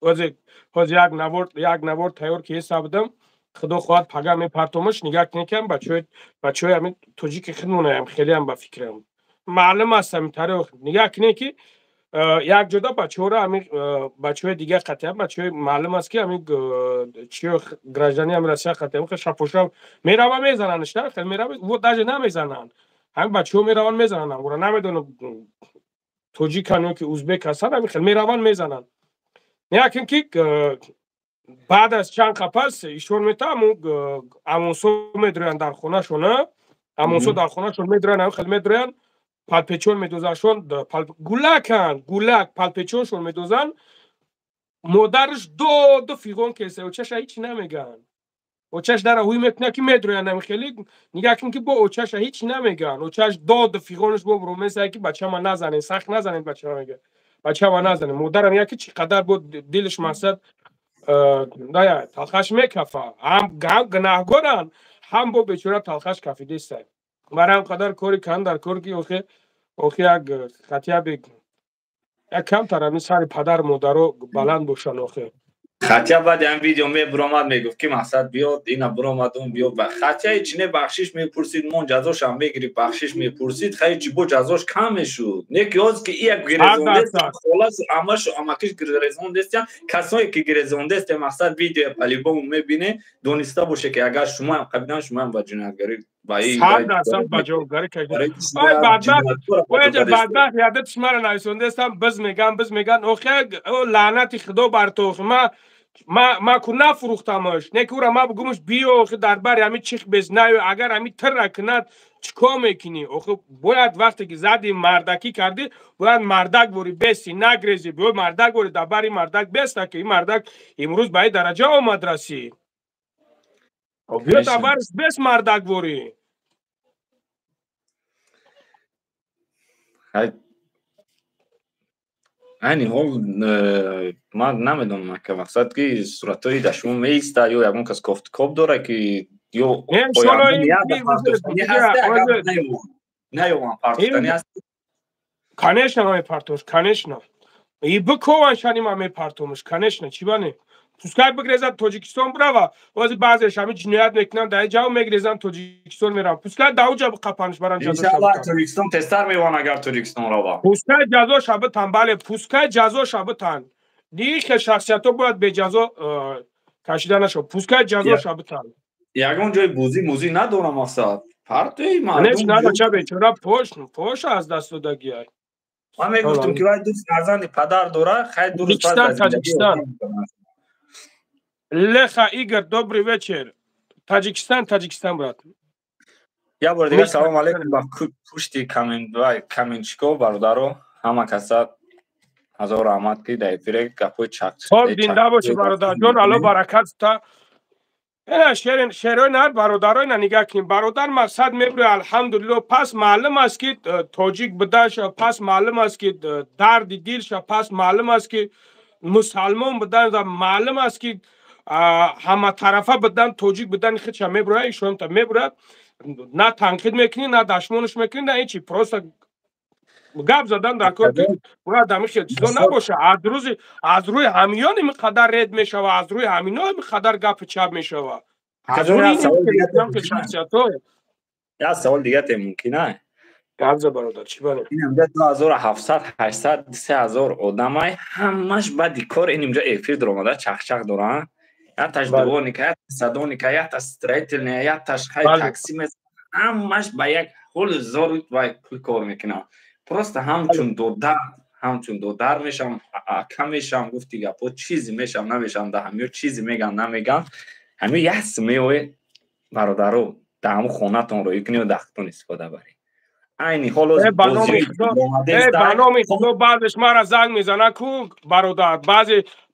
ҳозир як навор тайёр ки ҳеса будам, худо хоҳад, пага мепартомаш. Нигаҳ кунед, ки бачаҳои ҳамин тоҷики худмонаям, хелеам ба фикрам маълум аст. Ҳамин тариқ нигаҳ кунед, ки як ҷода бачаҳоро, ҳамин бачаҳои дигар қатъиан бачаҳои маълум аст, ки ҳамин чиё гражданин ҳами Россия, қатъиан шапошав мерава, мезананд, хел мерава, вот даже намезананд. Ҳамин бачаҳо мераванд, мезананд амура. Намедонам, тоҷикан ё ки узбек ҳастанд, ҳамин хел мераванд, мезананд. Якин ки баъд аз чанд қапас ишор мета, амонсо медроянд дар хонашона, амонсо дар хонашон медроянд, ҳамин хел медроянд, палпечон медозашон, гулаканд, гулак палпечоншон медозанд. Модараш доду фиғон кеса, очаша ҳеч намегӯянд. Очаш дара ҳуй мекунад, ки медроянд, ҳамин хеле нигаҳ кун, ки бо очаша ҳеч намегӯянд. Очаш доду фиғонаш бо ромесае, ки бачама назанед, сахт назанед, бачама мега, бачама назанед. Модарам як чӣ қадар бо дилаш мақсад талхаш мекафа. Ҳам гунаҳгоранд, ҳам бо бечора талхаш кафидеста. Барои ҳам қадар кори кан дар кор, ки охи як хатияби як камтар ҳамин сари падару модаро баланд бошанд охи. Хотя баъди ҳам видео мебуромад, мегуфт, ки мақсад биёд, ина буромадум, биё. Хотя ҳеч не, бахшиш мепурсид, мон ҷазошам мегирифт, бахшиш мепурсид, хай чи бо ҷазош кам мешуд. Не ки ҳоз ки як гирезондест, холасу амашу амакиш гирезондестян, касое ки гирезондесте, мақсад видео по-любому мебине, дониста боше, ки агар шумоам қабидан, шумоам ба ҷиноятгарӣ. 100% ба ҷавобгарӣ. Бадбахт ядат шумаро нависондестам, биз меган, биз меган. Охи, лаънати худо бар ту. Ма ку нафурӯхтамаш, не ки ура ма бугумш: «Биё, охи, дар бари ҳами чих без наё, агар ҳами тирра кунад, чикор мекунӣ?» Охи, бояд вақте ки зади, мардакӣ кардӣ, бояд мардак бори беси, нагрези, биё мардак бори дар бари мардак беста, ки ин мардак имрӯз ба ин дараҷа омад, расид. Биё дар бариш бес мардак ворӣ. Айни ҳол ман намедонам, ака, мақсад ки суратҳои дар шумо меиста ё ягон кас кофтукоб дора, ки ё наёвам партофтани ҳаст? Конечно, ма мепартомш, конечно. И бикован шани, ма мепартомш, конечно, чӣ бане? Пускай бигрезад, Тоҷикистон бирава. Ози баъзеш ҳамин ҷиноят мекунанд, дар ҷав мегрезанд, Тоҷикистон мераванд. Пускай дар уҷа биқапанш, баран. Иншаллоҳ, Тоҷикистон тезтар меван, агар Тоҷикистон рава. Пускай ҷазоша битан, бале, пускай ҷазоша битан. Дихел шахсиятҳо бояд беҷазо кашида нашавад. Пускай ҷазоша битан. Ягон ҷои бозӣ музӣ надорам, мақсад партои. Мардум бечора поша аз даст додагиай. Ман мегуфтам, ки вай ду фарзанди падар дора, хай ду. Таҷикистон. Леха Игорь, добрый вечер. Таджикистан, Таджикистан, брат. Я бор дигар салом алейкум ба пушти комментчико, бародаро, ҳама каса ҳазор раҳмат, ки дар эфире гапҳои чақ. Хоб, зинда бошӣ, бародарҷон, алло баракат та. Ина шерои нар бародаро, ина нигаҳ кунем. Бародар мақсад мебурӣ, алҳамдулилло, пас маълум аст, ки тоҷик будаша, пас маълум аст, ки дарди дилша, пас маълум аст, ки мусалмон будан, маълум аст, ки ҳаматарафа будан, тоҷик будани худша мебурояд, ишонта мебурояд. На танқид мекунӣ, на дашмонаш мекунӣ, на ҳечи. Просто гап задан дар кор, ки бояд ҳамин хел чизо набоша. Аз рӯзи аз рӯи ҳамиён ин қадар ред мешава, аз рӯи ҳамино ин қадар гапи чап мешава, аз рӯи шахсиятҳо. Як савол дига те мумкин? Гап за, бародар, чӣ бале? Инамҷа 2700, 800, 3000 одамай, ҳамаш баъди кор инимҷа эфир даромада, чахчах доранд. Якташ дворника, якташ садовника, якташ строительная, якташ хай такси, ҳамаш ба як ҳоли зор ва пул кор мекунанд. Просто ҳамчун додар, Ҳамчун додар мешам, ака мешам, гуфти гапо, чизе мешам, намешам, да ҳамиё чизе меган, намеган. Ҳамиё як меое, бародаро, да ҳамун хонатон роӣ кунед, дахтон истифода баред. Айни ҳоло ба номи Худо, баъзеш мара занг мезана ку, бародар,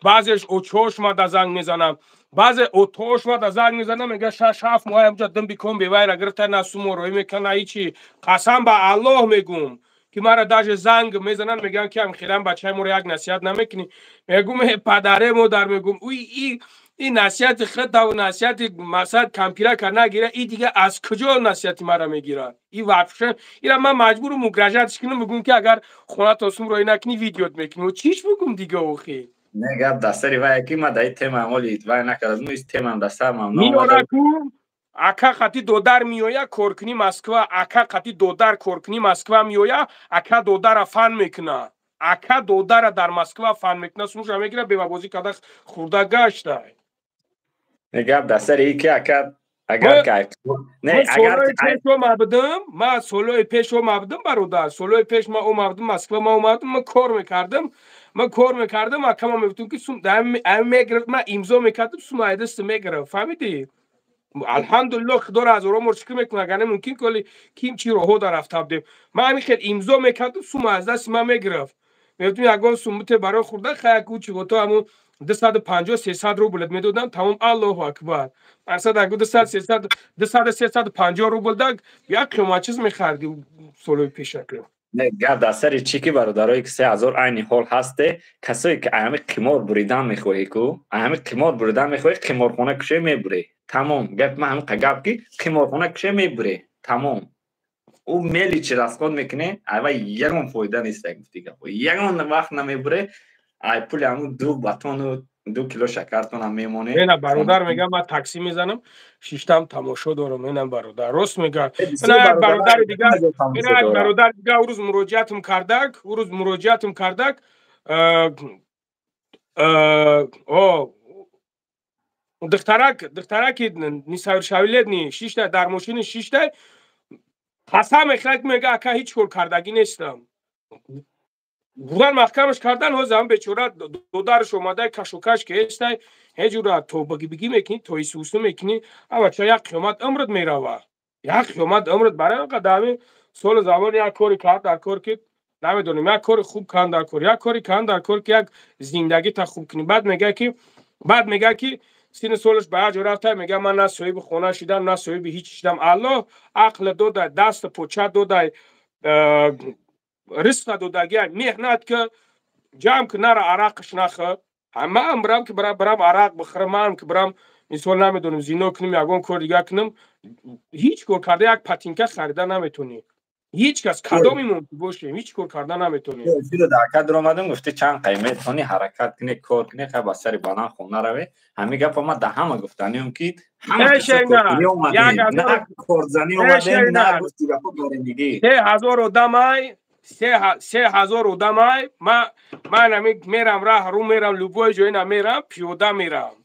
баъзеш очош мада занг мезанам, баъзе отош мада занг мезана, мега 6-7 моҳ ҳамҷа дим бикун, бевайра гирифта, на сумо роӣ мекунад, на ҳичи. Қасам ба Аллоҳ мегум, ки мара даже занг мезананд, мегӯянд, ки ҳам бачаи моро як насиҳат намекунӣ. Мегум, падаре модар, мегум, и насиҳати худаву насиҳати мақсад кампирака нагира, и дига аз куҷо насиҳати мара мегирад? И вообще ира ман маҷбурум угрожать ш кунам, бигум, ки агар хонатон сум роӣ накунӣ, видеот мекунӣ. Чиш бигум дига охи? Не, гап дар сари вай, ки ма дар ин тема ҳоли вай накардам, ин темам дар сар мам. Меёра ку, ака қати додар меоя коркунӣ Москва, ака қати додар коркунӣ Москва меоя, ака додара фан мекуна, ака додара дар Москва фан мекуна, сумуша мегира, бевабозӣ карда, хурда гашта. Не, гап дар сари ки ака агар не, агар пеш омадам, ма солҳои пеш омадам, бародар, солҳои пеш ма омадам Москва, ма омадам, ма кор мекардам, ма кор мекардам, акама мегуфтам, ки сум мегирифт, ма имзо мекардам, сум айдаст мегирифт, фаҳмидӣ? Алҳамдулилло, Худоро ҳазорон бор шукр мекунам, агар мумкин коли ким чи роҳҳо дар рафта будем. Ма ҳамин хел имзо мекардам, сум аз дасти ман мегирифт, мегуфтам, ягон сум бите барои хурда, хаяку чигото, ҳамун 250, 300 рублет медодам, тамом, Аллоҳу акбар. Мақсад, агу 200, 300, 200, 350 рубл даг як қимат чиз мехарди солҳои пешака. Не, гап дар сари чӣ, ки бародарое ки 3000 айни ҳол ҳасте, касое ки аями қимор буридан мехоҳӣ ку, аями қимор буридан мехоҳӣ, қиморхона куше, мебурӣ, тамом. Гап ма ҳамин гап, ки қиморхона куше, мебурӣ, тамом. Ӯ мели чи расход мекунӣ, айва ягон фоида нест, гуфти гапо, ягон вақт намебуре, ай пули ҳамун ду батону 2 кило шакартонам мемонед. Ена, бародар, мегам, ман такси мезанам, шиштам, тамошо дорам. Ена, бародар, рост мега. Ена, як бародари дигар, ена, як бародари дигар ӯ рӯз муроҷиатам кардак, ӯ рӯз муроҷиатам кардак. О духтарак, духтараки несовершеннолетний шишта, дар мошини шишта, қасам мехӯрад, мега, ака, ҳеҷ кор кардагӣ нестам. Бурдан, маҳкамаш кардан. Ҳозир ҳам бечора додараш омада, кашокаш ки ҳестай, ҳеҷ ура то бигибигӣ мекунӣ, то исусу мекунӣ, авача як қиёмат умрат мерава, як қиёмат умрат. Барои он қадар ҳамин соли замон як кори кард дар кор, ки намедонем, як кори хуб кан дар кор, як кори кан дар кор, ки як зиндагита хуб кунӣ. Баъд мега, ки сини солаш ба як ҷо рафта, мега, ман на соҳиби хона шидам, на соҳиби ҳеҷ шидам. Аллоҳ ақл додай, дасту поча додай, ризқа додагия, меҳнат ки, ҷамъ ки, нара арақш нахӯр. Ман бирам, ки бирам арақ бихӯрам, манам ки бирам, мисол, намедонам, зино кунем, ягон кор дигар кунам, ҳеҷ кор карда як патинка харида наметонӣ. Ҳеҷ кас, кадоми мумкин бошем, ҳеҷ кор карда наметонем. Дар кадр омадам, гуфти чанд қай метавонӣ ҳаракат кунӣ, кор кунӣ, хай ба сари баланд хона раве. Ҳамин гапа ман да ҳама гуфтаниём, ки на корзанӣ омадем, на гуфти гапо баринигӣ. 3000 одамай, 3000 одамай. Ман ами мерам, раҳ ру мерам, любой ҷоина мерам, пиёда мерам.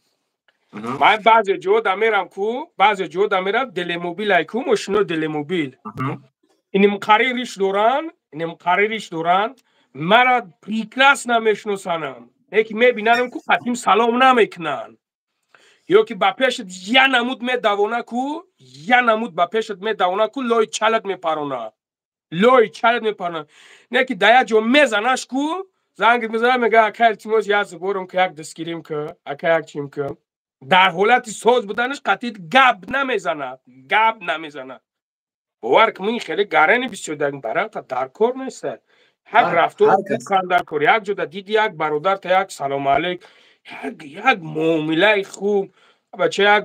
Ман баъзе ҷода мерам ку, баъзе ҷода мерам, делимобилай ку, мошино делимобил инимқари риш доранд, инимқари риш доранд, мара прекрасно мешиносанам, ки мебинанам ку, қатим салом намекунанд, ё ки ба пешат я намуд медавона ку, я намуд ба пешат медавона ку, лои чалат мепарона, лои чалат мепарона. Не ки да як ҷо мезанаш ку, зангит мезана, мега, ака, илтимос, як заборам ку, як дастгирим ку, ака, як чим ку. Дар ҳолати соз буданаш қатъи гап намезана, гап намезана. Бовар ки, ин хеле гарани бисёр барақа дар кор нест. Ҳак рафтор хуб кан дар кор. Як ҷода диди як бародарта, як салому алейк, як муомилаи хуб. Абача, як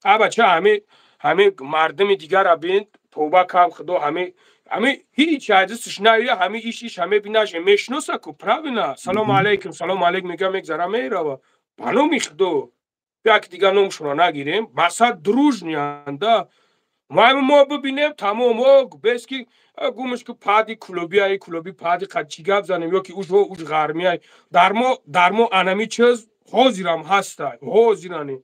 абача, ҳами мардуми дигара бин, тоба кам, худо, ҳами ҳеҷ ҳадисш наёя, ҳами иш ҳаме бинаш, мешиноса ку, правильно, салому алейкум, салому алейкум мега, мегзара, мерава. Ба номи худо, як дигар номшонро нагирем, масад дружный анда. Мо бибинем, тамом, о бес ки гумш ки пади клуби, ай клуби пади қад чӣ гап занем, ё ки уж ғармиай. Дар мо анами чиз ҳозирам ҳаста, ҳозирани.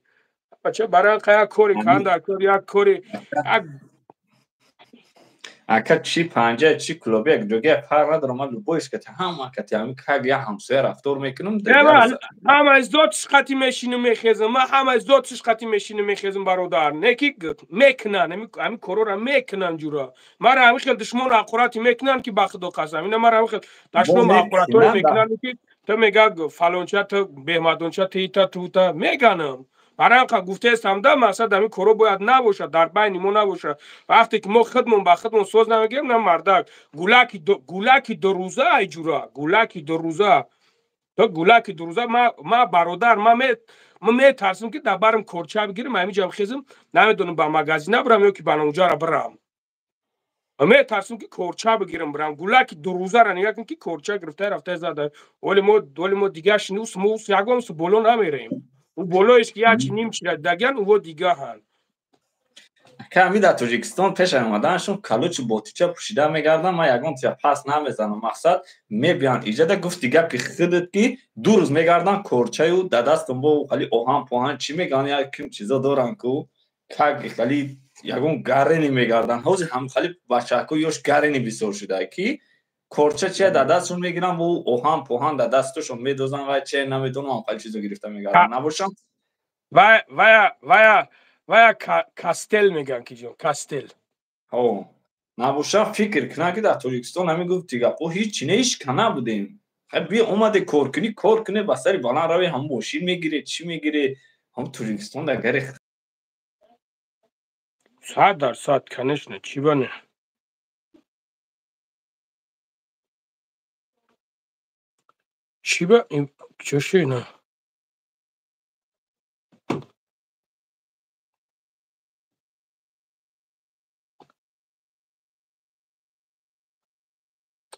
Бача, барои як кори кан дар кор, як кори як. Ака чи панҷа чи кулоби як ҷоге фарқ надорам, ман любойш кати ҳама кати ҳами как я ҳамсоя рафтор мекунам. Ҳама аз зотиш қати мешинам мехезам, ман ҳама аз зотиш қати мешинам мехезам бародар. Не ки мекунан, ҳами корора мекунан ҷура. Мара ҳами хел душмону ҳақорати мекунан ки ба худо қасам. Ина мара ҳами хел дашном ҳақоратҳое мекунан ки ту мега фалонча, ту беҳмадонча, ту ита тута меганам. Барои ҳам гуфтаестам да мақсад ҳамин коро бояд набошад, дар байни мо набошад. Вақте ки мо худмон ба худмон соз намегирем, на мардак гулаки дурӯза ай ҷура, гулаки дурӯза, то гулаки дурӯза. Ма бародар, ма метарсам ки дар барам корча бигирам, ҳамин ҷам хезам, намедонам ба магазина бирам ё ки ба номҷара бирам. Метарсам ки корча бигирам бирам. Гулаки дурӯзара нигоҳ кун ки корча гирифта рафта зада. Оли мо дигаш нус мо ягон су боло намерем. У болоиш ки як ним чира даган ӯ дигаҳан. Ками дар Тоҷикистон пеш омаданашон калучи ботича пӯшида мегардам, ман ягон тия пас намезанам. Мақсад мебиён иҷода гуфти гапи худат ки ду рӯз мегардан корчаю дар дастам бо хали оҳан поҳан чӣ меган як ким чизо доран ку как хали ягон гарени мегардан. Ҳозир ҳам хали бачаҳко ёш гарени бисёр шуда ки корча чия дар дастшон мегирам ва оҳан поҳан дар дасташон медозан ва че намедонам хали чизо гирифта мегардам. Набошам вая кастел меган ки ҷон, кастел. Ҳо, набошам фикр кунам ки дар Тоҷикистон ҳамин гуфти гапо ҳеҷ чи не ишка набудем. Би омаде кор кунӣ, кор кунӣ, ба сари баланд равӣ, ҳам мошин мегирӣ, чӣ мегирӣ, ҳам Тоҷикистон дар гари 100%, конечно, чӣ ба не. Чӣ ба чоши на?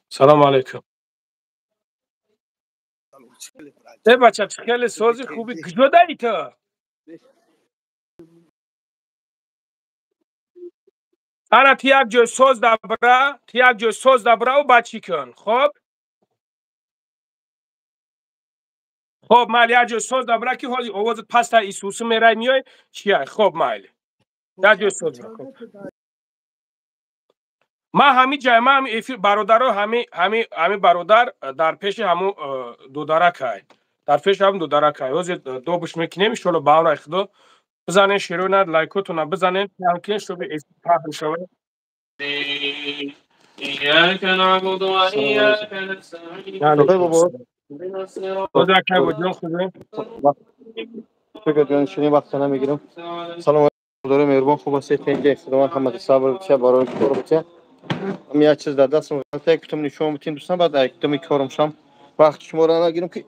Салом алейкум. Э бача, хеле сози хуби куҷо дарӣ ту? Ана ти як ҷой соз дабра, ти як ҷой соз дабра ва бачи кун. Хоб? Хоб, майли, як ҷой соз дабра ки ҳозир овозат паста исуси мерай миёй, чия? Хоб, майли. Як ҷой соз бра. Хоб. Ма ҳами ҷай, ма ҳами эфир бародаро, ҳами бародар дар пеши ҳаму додаракай. Дар пеши ҳаму додаракай. Ҳозир добуш мекунем, иншоалло ба амри Худо. Бизанен шерона, лайкотона бизанен, ҳамкин шуби эфир паҳн шавад. إياك نعبد وإياك نستعين. سلام داره مهربان خوب هستی تنگ خداوند همه صبر بچه برای کار بچه هم یک چیز در دستم غلطه کتم نشون بتیم دوستان بعد اکتم کارم شم وقت شما را نگیرم که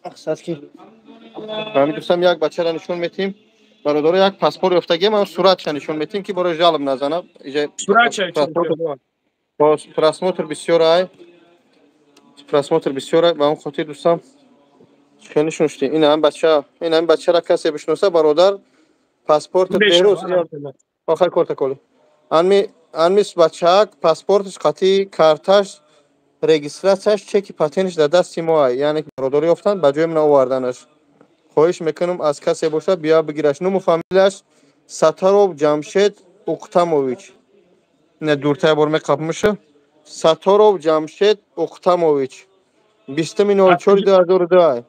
اقصد که همین دوستم یک بچه را نشون میتیم برادر یک پاسپورت یافتگی من صورتش نشون میتیم که برای جالب نزنه صورتش просмотр бисёр ай просмотр бисёр ай ба он хотир дӯстам хеле нишон шудем ин ҳам бача ин ҳам бачаро касе бишноса бародар паспорт Беҳрӯз охир корта коли анми бачаак паспорташ қатъи карташ регистратсияш чеки патентш дар дасти мо ай яъне бародарӣ ёфтанд ба ҷои ман оварданаш хоҳиш мекунам аз касе бошад бия бигираш нуму фамилияш Сатаров Ҷамшед Уқтамович не дуртая бор меқапмуша Саторов Ҷамшед Уқтамович 20.04.2002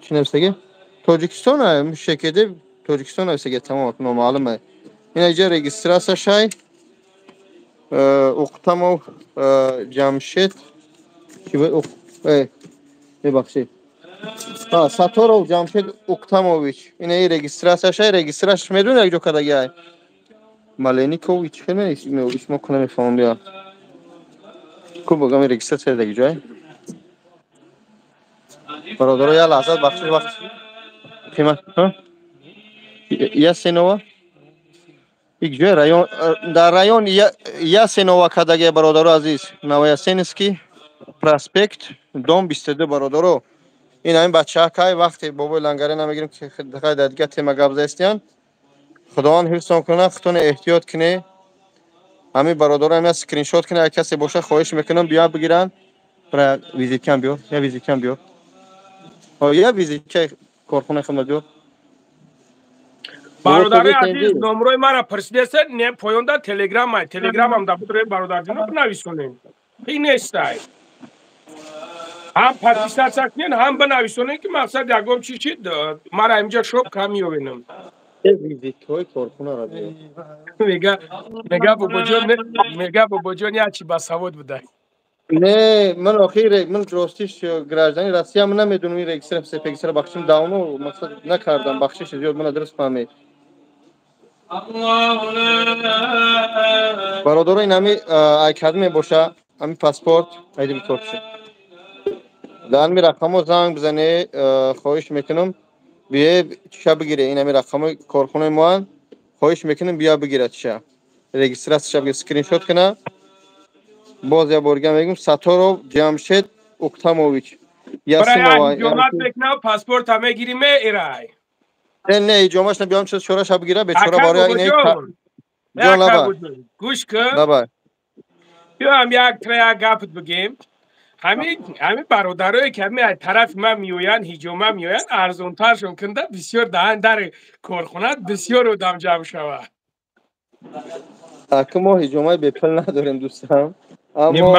чӣ нависаги Тоҷикистон шекеде Тоҷикистон нависаги тамом номаълум ай ин иҷа регистратсияшай Уқтамов Ҷамшед мебахшед Саторов Ҷамшед Уқтамович ин регистратсияшай регистратсияш медонӣ як ҷо кардаги ай Малеников чӣ исмо кунам мефаҳмам бия ку богам регистратсия даги ҷой бародаро як лаҳза бахшиш вақт қимат Ясенова ик ҷой район дар район Ясенова кадаги бародаро азиз Новоясенский проспект дом 22 бародаро ин ҳамин бачаакай вақте бобои лангаре намегирем ки дар дигар тема гап заистиянд худованд ҳифзон кунад худтон эҳтиёт кунед ҳамин бародаро ҳамин скриншот кунед агар касе бошад хоҳиш мекунам биё бигиранд визиткам биёр я визиткам биёр я визитка корхонаи хидмат биёр. Бародари азиз, номрои мара пурсидесед, не поёнда телеграмай, телеграмам да будре бародарҷоно бинависонем. Қи нестай. Ҳам подписаться кунен, ҳам бинависонем, ки мақсад ягон чи чи мара инҷа шоп кам ёвенам. Визитҳои корхонаро мега, мега бобоҷон, мега бобоҷон як чи басавод будай. Не, ман охир ман ростиш гражданин Россия ман намедонам ин регистрация пегистрация бахшим давно мақсад накардам, бахшиш зиёд мана дуруст фаҳмед. Бародаро, ин ҳами айкад мебоша, ҳами паспорт, айди бикорчи. Дар ҳами рақамҳо занг бизане, хоҳиш мекунам, бие чиша бигире, ин ҳами рақамҳои корхонаи моанд, хоҳиш мекунам бия бигира чиша. Регистрацияша бигир, скриншот куна. Боз як бор дигар мегӯм, Саторов Ҷамшед Уктамович. Ясинова. Ҷомат мекунам, паспорта мегирӣ меирай. Не, не, иҷомаш на биём чиз чораша бигира, бечора барои ин ҷон лаба. Гӯш кун. Лаба. Биём як тра як гапат бигем. Ҳамин бародарое ки ҳамин аз тарафи ман меоянд, ҳиҷома меоянд, арзонтаршон кунда бисёр даҳан дар корхона бисёр одам ҷамъ шавад. Ака мо ҳиҷомаи бепул надорем дӯстам. Аммо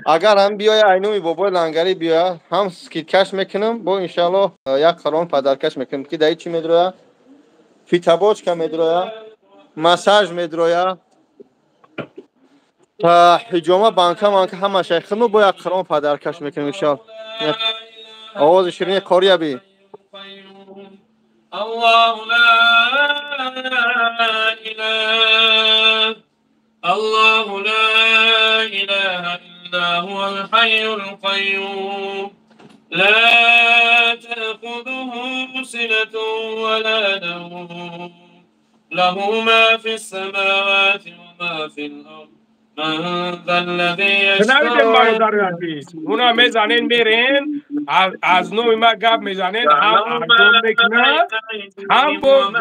агар ҳам биёя айнуми бобои лангарӣ биёя, ҳам скидкаш мекунам, бо иншааллоҳ як қарон падаркаш мекунам, ки даи чӣ медроя? Фитобочка медроя, массаж медроя, ҳиҷома, банка манка ҳамаша хидмо бо як қарон падаркаш мекунам иншааллоҳ. Овози ширини қория би. Аллоҳу ла илаҳа الله لا إله إلا هو الحي القيوم لا تأخذه سنة ولا نوم له ما في السماوات وما في الأرض من ذا الذي يشفع. اونا میزنن میرن از نوع ما گپ میزنن، هم ارزون میکنن هم با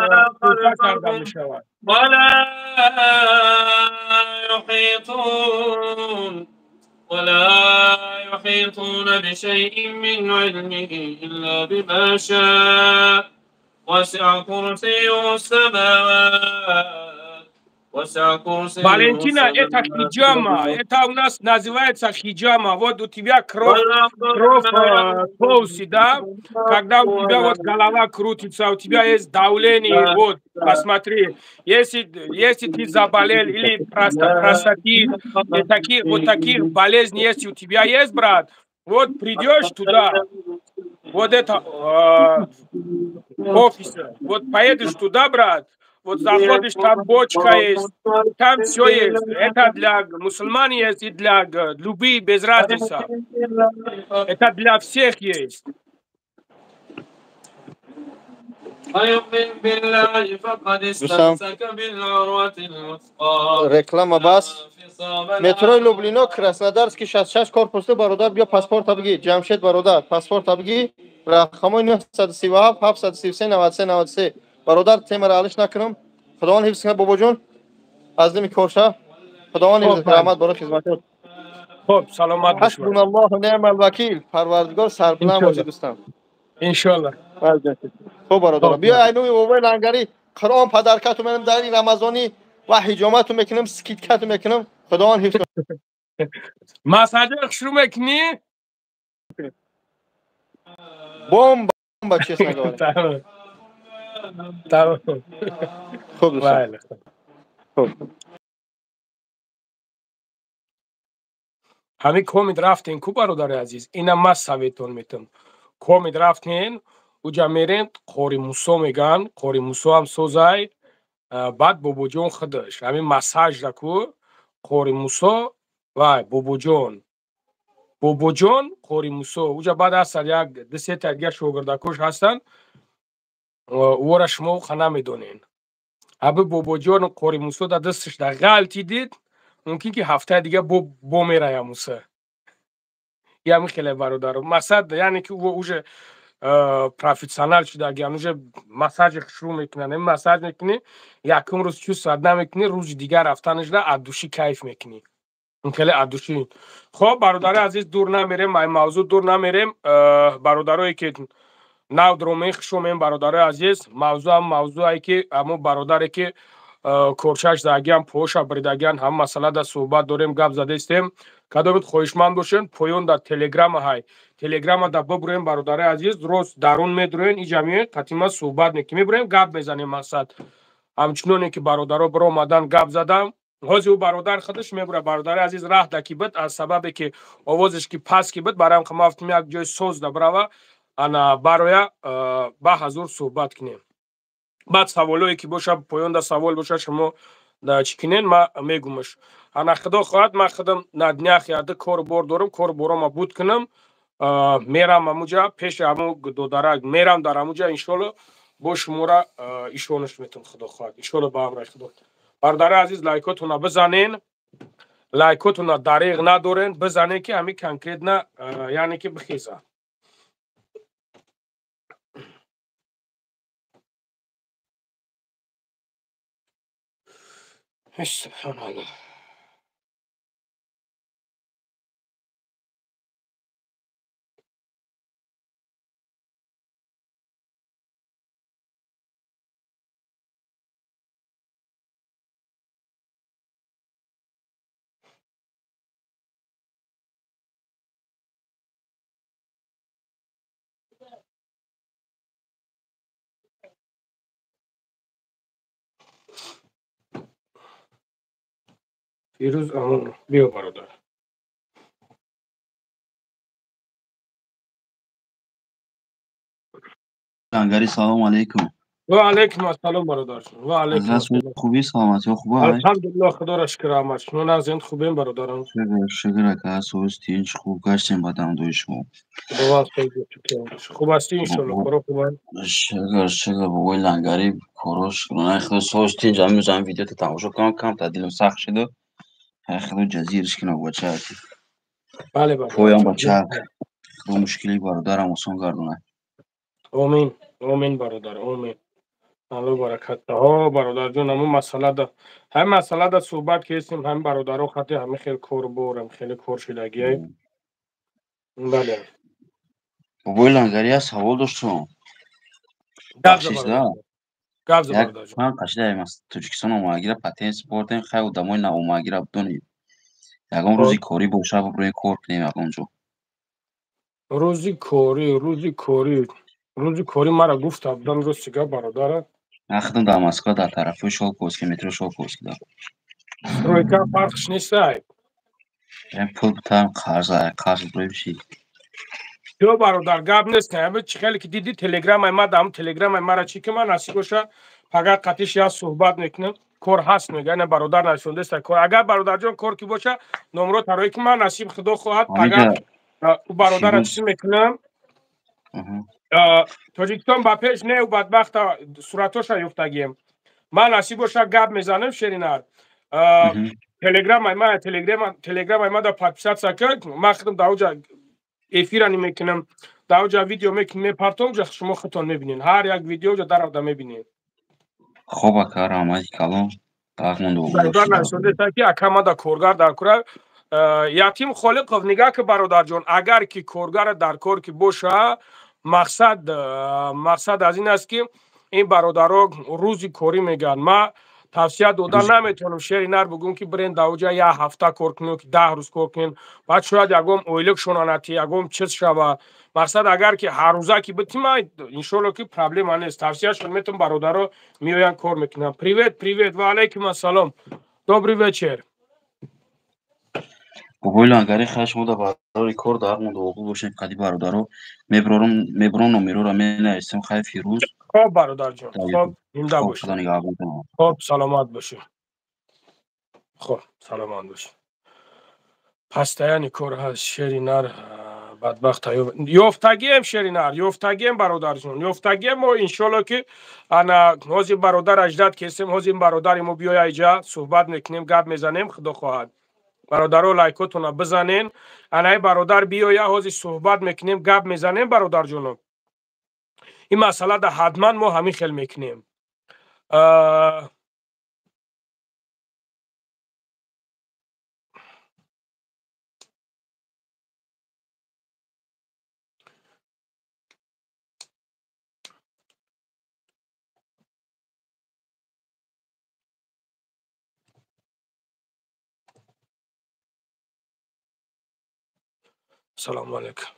کرده میشود. ولا يحيطون ولا يحيطون بشيء من علمه إلا بما شاء وسع كرسيه السماوات وسع كرسيه. Валентина, это хиджама, это у нас называется хиджама. Вот у тебя кровь толстый, да? Когда у тебя вот голова крутится, у тебя есть давление, вот, посмотри, если ты заболел или простатит, и такие, вот такие болезни, если у тебя есть, брат, вот придешь туда, вот это офис, вот поедешь туда, брат, вот заходишь, там бочка есть, там все есть. Это для мусульман есть и для любых, без разницы. Это для всех есть. Реклама бас. Метрои Люблино, Краснодарский, 66 корпус, бародар, биё паспорта бигир. Ҷамшед бародар, паспорта бигир. Рақамҳои 937 733 93 93. Бародар, темаро алиш накунам. Худованд ҳифз кунад бобоҷон. Аз дими корша. Худованд ҳифз кунад, раҳмат барои хизматот. Хуб, саломат бошед. Ҳасбуналлоҳу неъмал вакил. Парвардигор сарбаланд бошед дӯстам. Иншоаллоҳ. Хуб бародар, биё айнуми бобои лангарӣ Қуръон падаркату менам дар ин рамазонӣ ва ҳиҷомату мекунам, скидкату мекунам. Худованд ҳифз кунад. Массажа шурӯъ мекунӣ? Бомба, честно говоря. Тамом. Хуб дӯстон. Хуб. Ҳамин комид рафтен ку бародари азиз, ина ман советон метам. Комид рафтен, уҷа мерен, Қори Мусо меган, Қори Мусо ҳам созай, баъд бобоҷон худаш. Ҳамин массажра ку Қори Мусо вай бобоҷон. Бобоҷон Қори Мусо. Уҷа баъд ҳастанд як ду се та дигар шогирдакош ҳастанд. Ӯро шумо ха намедонен. Аби бобоҷон Қори Мусо да дасташ да ғалти дид, мумкин ки ҳафтаи дига бо мерая Муса. Ями хеле бародаро. Мақсад яъне ки ӯ уже профессионал шудагиан, уже массажи шурӯъ мекунанд. Ин массаж мекунӣ, якум рӯз чувствовать намекунӣ, рӯзи дигар рафтанашда аз души кайф мекунӣ. Ин хеле аз души. Хоб бародари азиз, дур намерем, ай мавзӯъ дур намерем. Бародарое ки Нав дромеи хушомем, бародарои азиз. Мавзӯам мавзӯае ки ҳамо бародаре ки корчаш задагиан, поша бридагиан, ҳама масъалада суҳбат дорем, гап задаистем. Кадомит хоҳишманд бошен, поён дар телеграма ҳай, телеграма да бибурем, бародарои азиз. Рост дарун медуроен, иҷа меоен, қатима суҳбат мекунем, мебурем, гап мезанем. Мақсад ҳамчуноне ки бародаро биромадан, гап задам. Ҳозир ӯ бародар худаш мебура. Бародари азиз, раҳ да ки буд, аз сабабе ки овозаш ки паст ки буд, барам ма гуфтем як ҷои соз да бирава, ана бароя ба ҳазур суҳбат кунем. Баъд саволое ки боша, поён да савол боша, шумо чӣ кинен, ма мегумаш. Ана худо хоҳад, ман худам на днях яды кору бор дорам, кору борома буд кунам, мерам амуҷа пеши ҳаму додарак, мерам дар амуҷа, иншолло бо шумора ишонаш метум, худо хоҳад, иншолло, ба амраи худо. Бародари азиз, лайкотона бизанен, лайкотона дариғ надорен, бизанен, ки ҳами конкретно, яъне ки бихеза. Субҳаналлоҳ. Фирӯз Амонов, биё, бародар. Лангари, салому алейкум. Ва алейкум ассалом, бародарҷон. Ва алейкум ассалом. Хубӣ, саломатиҳо хуб? Алҳамдулиллоҳ, худоро шукр, раҳмат. Шумо нағзед, хубем, бародарам? Шукр, шукр, ака, соз тинч, хуб гаштем ба дамдои шумо. Хуб ҳастӣ, иншолло, коро хубанд? Шукр, шукр, бобои Лангари, коро шукрона худо, соз тинч. Ҳамин ҳамин видеото тамошо кунам, камтар дилам сахт шуду. Худо ҷазирш кунад, бача. Бале, бале. Поям, бача. Худо мушкили бародарам осон гардонад. Омин, омин, бародар, омин. Алло баракат. Ҳо, бародарҷон, ҳамун масъалада, ҳамин масъалада суҳбат кестем, ҳамин бародаро хати ҳамин хел корборам, хеле кор шудагиай. Бале. Бобои Лангари, як савол доштам. Гап за, бародар. Гап за, бародарҷон. Ман қашидаем аз Тоҷикистон омадагира, патент супордем, хай одамои наомадагира бидонем. Ягон рӯзи корӣ боша, бибурем, кор кунем ягон ҷо. Рӯзи корӣ, рӯзи корӣ, рӯзи корӣ мара гуфта будам, рости гап, бародара. Ман худам дар Москва, дар тарафҳои Шолковский, метро Шолковский да. Стройка фарқш нестай. Пул битаем, қарз, қарз бибурем чӣ? Ё бародар, гап нест, ҳами чӣ хеле ки диди телеграмаи ма, дар телеграмаи мара чӣ ки ман насиб боша, пагар қатиш як суҳбат мекунем, кор ҳаст, мега, на бародар нашондеста кор. Агар бародарҷон кор ки боша, номро тарои ки ман насиб худо хоҳад, пагар ӯ бародара чӣ мекунам. Тоҷикистон ба пеш не, ӯ бадбахта суратоша ёфтагием. Ман насиб боша, гап мезанем, шеринар. Телеграмаи ма, телеграмаи ма да подписаться кард, ман худам дар оҷа эфира мекунам, дар оҷа видео мекунем, мепартом, ҷа шумо худтон мебинед. Ҳар як видео ҷа даравда мебинед. Хоб, ака, раҳмати калон. Ки ака мада коргар дар кора. Ятим Холиқов, нигаҳ ки, бародарҷон, агар ки коргара дар кор ки боша, мақсад аз ин аст, ки ин бародаро рӯзи корӣ мегӯянд. Ма тавсия дода наметавонам, шери нар, бугӯм, ки бирен дар оҷа як ҳафта кор кунед, ки 10 рӯз кор кунед, баъд шояд ягон ойликшон анати, ягон чиз шава. Мақсад, агар ки ҳаррӯза ки битима, иншолло, ки проблема нест. Тавсияшон метавон, бародаро меоянд, кор мекунанд. Привет, привет, ва алайкум ассалом, добрый вечер. Бобои Лангари, хай шумо дар барори кор дар монда оғул бошем, қади бародаро меброрам, меброн, номероро менависем, хай, Фирӯз. Хоб, бародарҷон, хоб, зинда бошӣ. Хоб, саломат бошӣ. Хоб, саломат бошӣ. Постоянный кор ҳаст, шери нар, бадбахта ёфтагием, шери нар, ёфтагием, бародарҷон, ёфтагием. Мо иншолло, ки ана ҳозир бародар аждад кесем, ҳозир ин бародари мо биёя иҷа, суҳбат мекунем, гап мезанем, худо хоҳад. Бародаро, лайкотона бизанен. Анаи бародар биёя, ҳозир суҳбат мекунем, гап мезанем, бародарҷоно. Ин масъала да ҳатман мо ҳамин хел мекунем. Салому алейкум.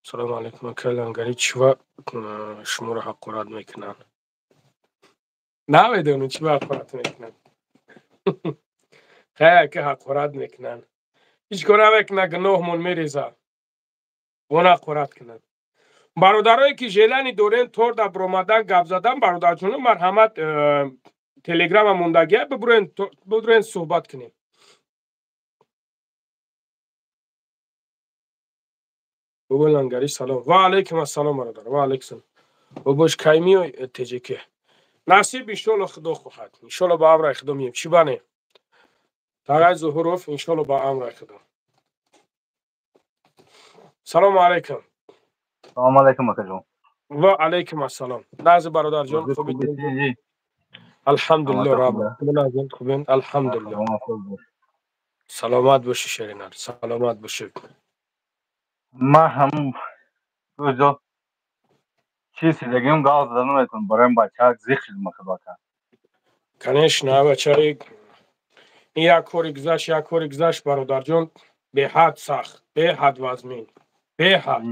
Салому алейкум, акай Лангари, чива шуморо ҳақорат мекунанд? Намедонам чива ҳақорат мекунанд. Хай, ки ҳақорат мекунанд. Ҳеҷ кор намекунад, гуноҳмон мерезад. Вон ҳақорат кунанд. Бародарое ки желание дорен тор да биромадан гап задан, бародарҷоно, марҳамат, телеграма мондагия, бибурен суҳбат кунем. Бобои Лангари, салом. Ва алайкум ассалом, бародар. Ва алайкум. Бобош, кай миёй ТЖК? Насиб, иншолло, Худо хоҳад. Иншолло, ба амраи Худо миём. Чӣ бане? Тағай Зуҳуров, иншолло, ба амраи Худо. Салому алайкум. Салому алайкум, акаҷон. Ва алайкум ассалом. Нағзи, бародарҷон, хуби? Алҳамдулилло, раб. Хубен, алҳамдулилло. Саломат бошӣ, шеринар. Саломат бошӣ. Ман ҳам ӯзо чиз дигим гав зада наметавонам, барои бача зиқ шудам, худо. Конечно, бачаи ин як кори гузашт, як кори гузашт, бародарҷон, беҳад сахт, беҳад вазмин, беҳад.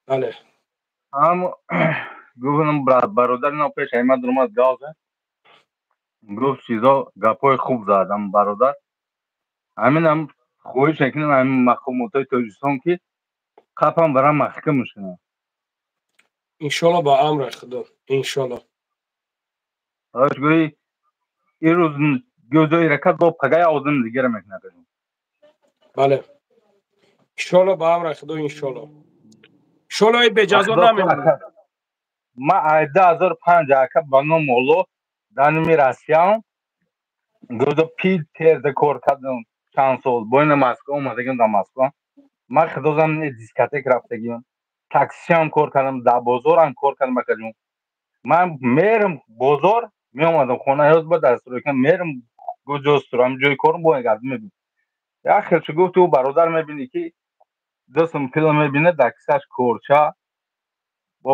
Бале. Ҳам гуфтам, бародар ино пеш аймад омад, гав зад. Гуфт чизо, гапҳои хуб задам, бародар. Ҳамин ҳам хоҳиш мекунем ҳамин мақомотҳои Тоҷикистон, ки қапам барам маҳкам шунад. Иншолло, ба амри Худо, иншолло. Ҳош гӯи ин рӯз гӯзои ракат бо пагай одам дигара мекунад. Бале. Иншолло, ба амри Худо, иншолло. Иншолло, и беҷазо намемонад. Ман ай 2005 ака ба ном Олло даними Россияам гӯзо Питерда кор кардам чанд сол, бо ина Москва омадагим, дар Москва ман худозам дискотек рафтагим, таксиам кор кардам, дар бозорам кор кардам, акаҷон. Ман мерам бозор, меомадам хона, ёз ба дар стройка мерам, ҷо стройам, ҷои корм бо гардим мебинам. Як хел чӣ гуфт ӯ бародар, мебинӣ ки дастам пила мебинад, дар кисаш корча бо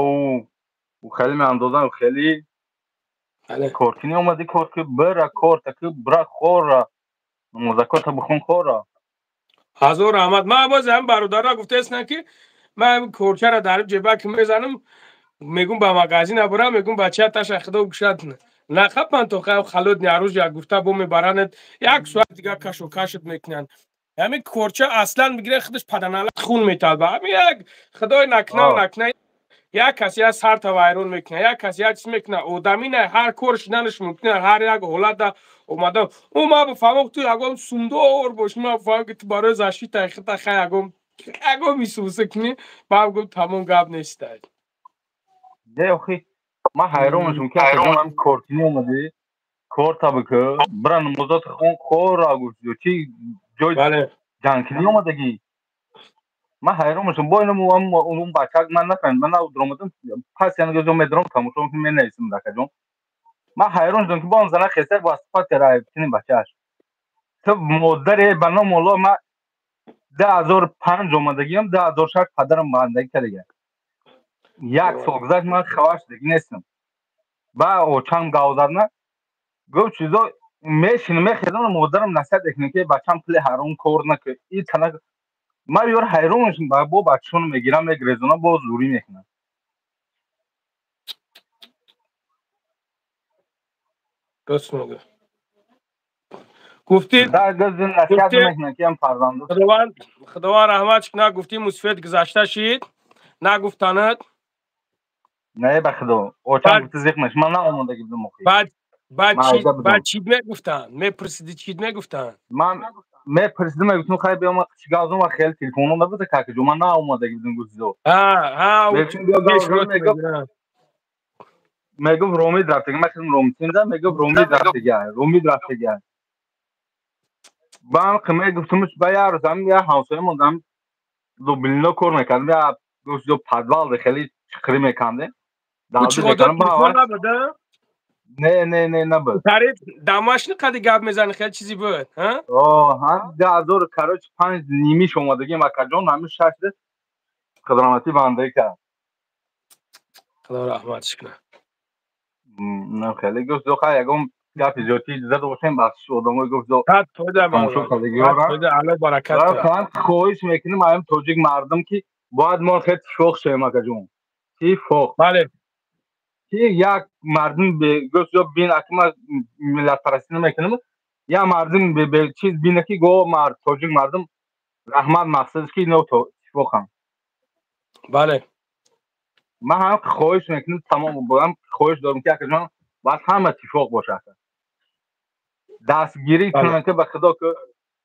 ӯ хеле меандозам, хеле коркунӣ омадӣ, кор ки бира, корта ки бира, хора музакота бихон, хора. Ҳазор раҳмат. Ман боз ҳам бародарро гуфтаестам, ки ман корчаро дар ҷеба ки мезанам, мегум ба магазин бурам, мегум бача таша худо кушад нахапан, то холодный оружие гуфта бо мебаранад, як соат дигар кашу кашт мекунанд. Ҳамин корча аслан мегирад, худаш паданала хун металба. Ҳамин як худой накунав накуна, як кас як сарта вайрон мекунад, як кас як чиз мекунад. Одамӣ на ҳар кор шуданаш мумкин, ҳар як ҳолата омада. Ӯ ман бифаҳмам, ту ягон сумдор бош, ман бифаҳмам, ки ту барои защитаи худта хай ягон мисуса кунӣ, ман гум, тамом, гап нестай. Не, охи ман ҳайрон мешавам, ки акаҷон кортинӣ омадӣ, корта бикӯ, бира намозот хон, хора гуфт, чи ҷой ҷангкунӣ омадагӣ? Ман ҳайрон мешавам. Бо инам он бачак ман нафаҳмидам, ман навдуромадам, пас яна ҷо медорам, тамошо мекунам, менависам, акаҷон. Ман ҳайрон шудам, ки бо он зана хеста ба сифат кара кини бачааш. Ту модаре ба ном Олло, ман 2005 омадагиам, 2006 падарам бандагӣ кардага. Як сол гузашт, ман хабар шудагӣ нестам. Ба очам гав задна, гуфт чизо мешинам, мехезам, модарам насиҳат мекунад, ки бачам пули ҳаром кор накун, и тана. Ман ёр ҳайрон мешавам, бо бачашонро мегирам, мегрезонам, бо зӯрӣ мекунам. Рост мегӯ. Гуфтӣ Худованд раҳмат кунад, гуфтӣ мусфет гузашта шид, нагуфтанад. Не, ба худо, очам гуфти зиқ меш, ман наомадагӣ будам охи. Баъд чӣ мегуфтанд? Мепурсидӣ, чӣ мегуфтанд? Ман мепурсидам, мегуфтам хай биё, ман чӣ гап задам, хеле телефонам набуда, какаҷо, ман наомадагӣ будам, гуфтизо. Мегуфт Ромид рафтага, ман хидм Ромитинда, мегуфт Ромид рафтага, Ромид рафтага. Баъд мегуфтамш, ба як рӯз ҳам як ҳамсоямон ҳам Дублино кор мекардем, як гуфтизо подвал хеле чиқирӣ мекардем. Не, не, не, набуд. Домашний қади гап мезани, хеле чизи буд, ҳа? Ҳам 2000, короче, 5 нимиш омадагим, акаҷон, ҳамин шашда хидроматӣ бандагӣ кард. Худо раҳматш кунад. Хеле гуфт, хай ягон Гапи зиёдтӣ зада бошем, бахшиш одамои гуфт тамошо кардагиёра. Хоҳиш мекунем аем тоҷик мардум ки бояд мо хел тифоқ шавем, акаҷон. Тифоқ. Бале. Ки як мардум гуфт бин, аки ма миллатпарастӣ намекунем, як мардум чиз бина ки го тоҷик мардум раҳмат, мақсадаш ки ино тифоқам. Бале. Ман ҳам хоҳиш мекунам, тамом боям хоҳиш дорам ки акаҷон бояд ҳама тифоқ бошад. Дастгирӣ кунанд ки ба худо ки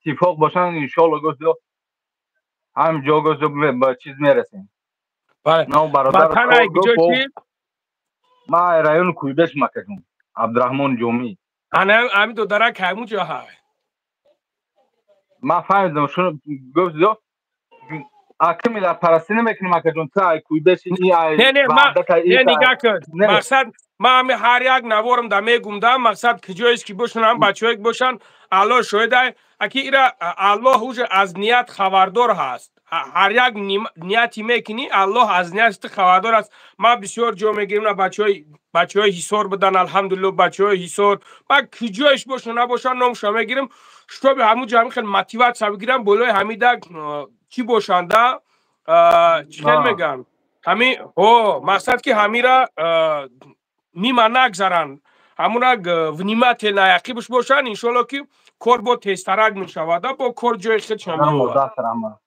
тифоқ бошанд, иншоалло гуфт ҳам ҷо гуфт ба чиз мерасем. Бале. Бародар ман райони Куйбеш макаҷон, Абдураҳмон Ҷомӣ. Ана ҳамин додарак ҳамун ҷо ҳай. Ман фаҳмидам, гуфт аки миллатпарастӣ намекунем, акаҷон, ту ай Куйбеши ай. Не, не, не, нигаҳ кун. Мақсад ман ҳами ҳар як наворам да мегум да, мақсад куҷоест ки бошанд, ҳам бачаҳое ки бошанд, Аллоҳ шоҳид ай, аки ира Аллоҳ уже аз ният хабардор ҳаст. Ҳар як нияти мекунӣ, Аллоҳ аз нияти ту хабардор аст. Ман бисёр ҷо мегирем, на бачаҳои Ҳисор будан, алҳамдулилло, бачаҳои Ҳисор. Ман куҷоеш бошанд набошанд, номшо мегирем, шутоби ҳамун ҷо ҳамин хел мотиватсия бигирам, болои ҳамида чӣ бошанда, чӣ хел мегӯям, ҳами ҳо мақсад ки ҳамира мима нагзаранд, ҳамуна внимательно яқибш бошанд, иншоалло ки кор бо тезтарак мешавада, бо кор ҷои худша меёбад.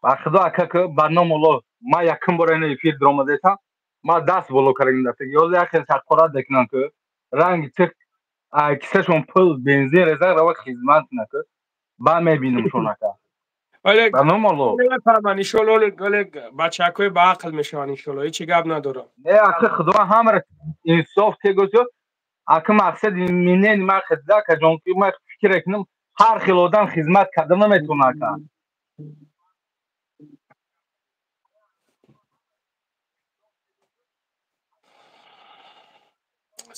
Ба худо ака ки ба ном Аллоҳ, ман якум бор ина эфир даромадесам, ман даст боло кардем даста. Ёз як хел ҳақорат мекунам ки ранги тик кисашон пул бензин резан рава хизмат кунад ки ба мебинамшон ака. Ба ном Аллоҳ. Мефаҳман, иншоалло бачакҳои ба ақл мешаванд, иншоалло, ҳеҷ гап надорам. Не, ака худо ҳамара инсоф тегӯсё, ака мақсади минен ман хизда акаҷон ки ман фикр мекунам ҳар хел одам хизмат карда наметавонад ака.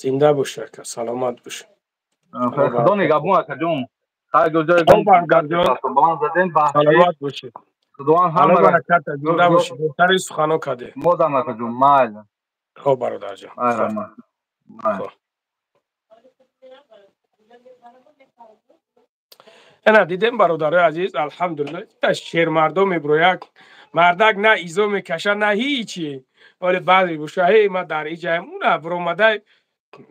Зинда бош ака, саломат бош. Худо нигаҳбон акаҷон. Саломат бошед. Зинда бошед. Беҳтарин сухано кардед. Модам акаҷон, майли. Хоб бародарҷон. Ана дидем бародарои азиз, алҳамдулилло, шермардо меброяк. Мардак на изо мекаша, на ҳичи. Вале баъзе боша, ҳей ма дар иҷаем, уна баромадай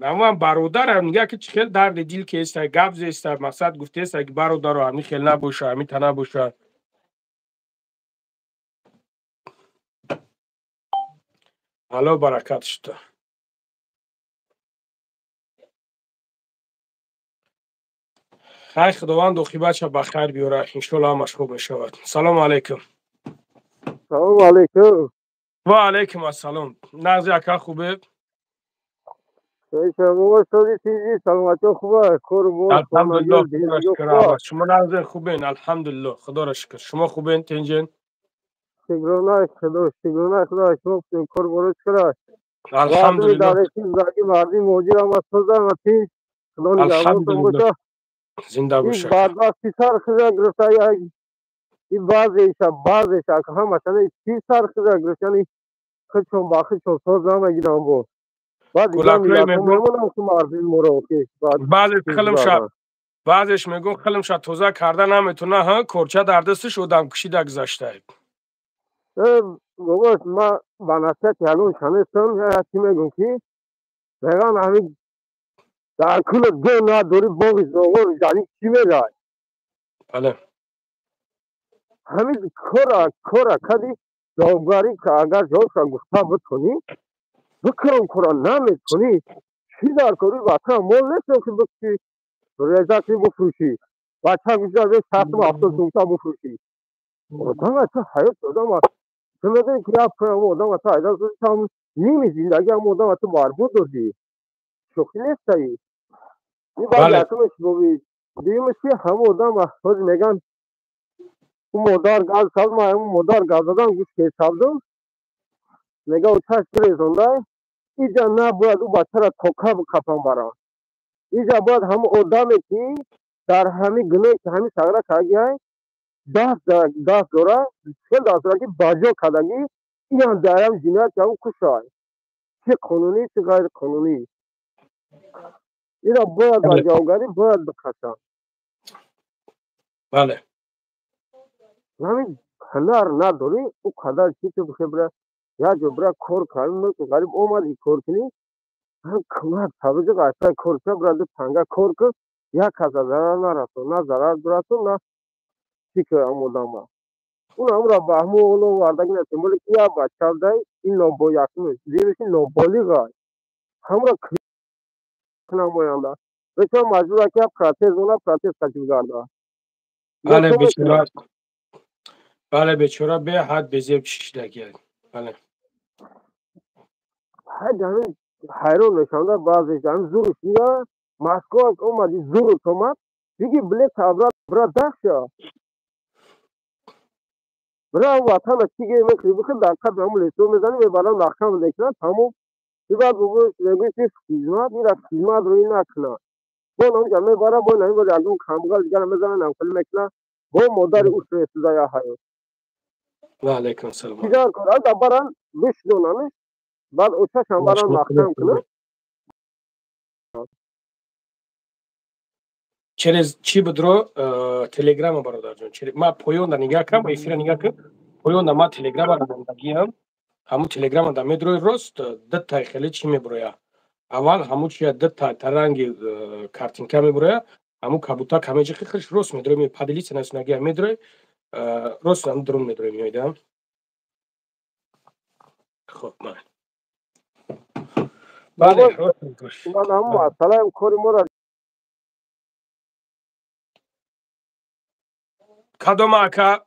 аман бародарам нига ки чӣ хел дарди дил кеста, гап зеста, мақсад гуфтеста ки бародаро ҳамин хел набоша, ҳамин та набоша. Алло баракат шута. Хайр, Худованд оқибатша ба хайр биёра, иншоалло ҳамаш хуб мешавад. Салому алайкум. Салому алайкум. Ва алайкум ассалом. Нағзи ака, хубе? Алҳамдулилло, шумо нағзе хубен, алҳамдулилло, худоро шукр. Шумо хубен, тинҷен? Шукрона худо, шукрона худо, шумо кор боро шукр. Алҳамдулилло. Алҳамдулилло. Зинда бошед. Бадбахти сар хиза гирифта, ин баъзеша, баъзеша ҳамаша си сар хиза гирифта, яъне худшон ба худшон соз намегиранд боз. Баъзеш мегӯ хилмша тоза карда наметона, ҳа корча дар дасташ одам кушида гузаштаед. Бобо, ман ба насиҳати ҳалон шанестам, чӣ мегӯм ки дақиқан ҳамин дар кули ду надори боғи зоғор ҷанӣ чӣ мегӯяд? Бале. Ҳамин кора кади ҷавобгарӣ агар ҷавобша гуфта битонӣ, бикунам кора наметонӣ, чӣ дар кори бача мол нестам ки бикушӣ, реза ки бифурӯшӣ, бача гӯшта 60-70 сумта бифурӯшӣ. Одам ата ҳаёт одам ту медонӣ ки як одам ата ними зиндагӣ ҳам одам ата барбод додӣ. Шӯхӣ нестаи. Ин баъд якумеш боби, дуюмеш ки ҳама одам ҳозир мегӯянд ӯ модар газ кард, ман ҳамун модар газ задан гӯш кесабдум. Мега ӯ чашм резонда, иҷа набояд ӯ бачаро тока бикапам барам. Иҷа бояд ҳамун одаме ки дар ҳамин гуноҳе ки ҳамин сагра кардагиай даст дора, хел даст дора ки баҷо кардагӣ, инам дар ҳам ҷиноят ки ҳамун кушай. Чӣ қонунӣ, чӣ ғайриқонунӣ. Ира бояд ба ҷавобгарӣ бояд бикашанд. Бале. Ҳамин ҳунар надорӣ, ӯ қадар чи ту бихе бира як ҷо бира кор кардӣ, мулки ғариб омадӣ кор кунӣ, ҳам кӯмак табиҷи қайсай кор кун, бира ду танга кор кун, як каса зарар нарасон, на зарар бирасон, на чӣ кун ам одама. Он ҳамра ба ҳамун ҳоло овардаги нестем, вале ки як бача будай, ин якумиш, ноболиғ ҳамра намоянда. Бечора маҷбур ки як протез она протез қачиб гарда. Бале, бечора. Бале, бечора беҳад безеб чишидаги. Бале. Ҳад ҳамин ҳайрон мешавам да баъзеш ҳамин зурш мия Москва омади зурш омад, биги билет абра бра дахша. Бра ватана чӣ ге мекунӣ бихӯр дар қадр ҳамун лесо мезанӣ мебарам нақша мекунад тамом. Баъд мегӯӣ ки хизмат ира хизмат рӯй накунад. Бо номҷа мебарам бо намин бо ягон камбағал дигара мезанад намхелӣ мекунад бо модари ӯ шӯесуда я ҳаёт. Ва алайкум ассалом. Дигар кор ада баран бишнонамиш баъд очашам баран маҳкам кунад. Через чӣ будро телеграма бародарҷон. Ма поёнда нигаҳ кам, эфира нигаҳ кун. Поёнда ма телеграма мондагиам. Ҳамун телеграма да медрои рост диттай хеле чӣ меброя. Аввал ҳамун чия диттай таранги картинка меброя, ҳамун кабута камеҷи хиш рост медрои, поделиться насунагия медрои, рост ҳамун дрон медрои меоида. Хоб, ман. Бале, ман ҳамун масъалаам кори моро кадом ака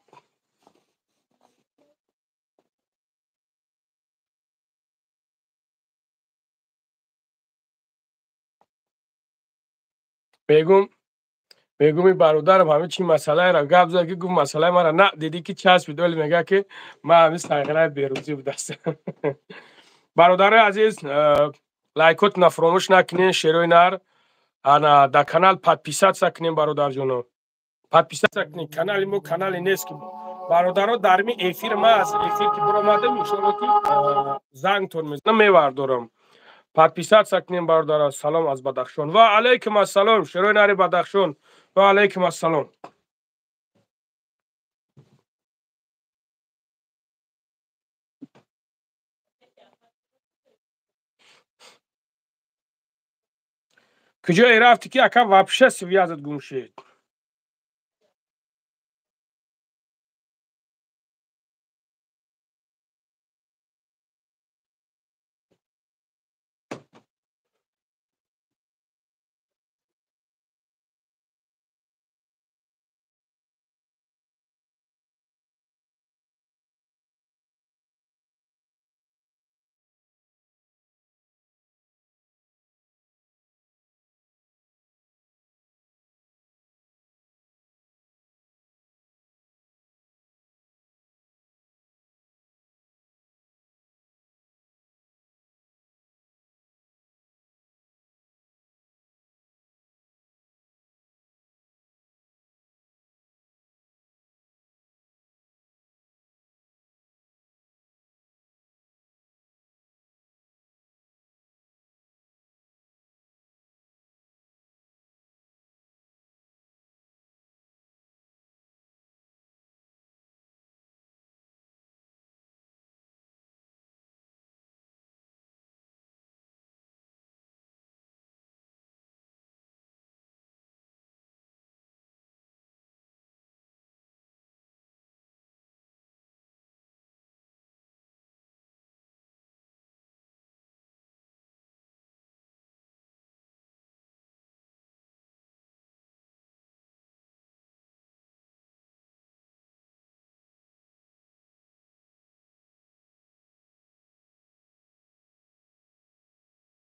мегум ин бародарам ҳамин чи масъалаеро гап зад ки гуфт масъалаи мара на дидӣ ки часпид, вале мега ки ман ҳамин сайғираи берӯзӣ будастам. Бародарои азиз, лайкотона фуромӯш накунед, шерои нар ана дар канал подписаться кунем бародарҷоно. Подписаться кунед, канали мо канале нест ки бародаро дар ми эфир ма аз эфир ки буромадем иншоалло ки зангтон мезанам мевардорам. Подписаться кунем бародаро. Салом аз Бадахшон. Ва алайкум ассалом, шерои нари Бадахшон. Ва алайкум ассалом. Куҷое рафтӣ ки ака вообще связат гум шид?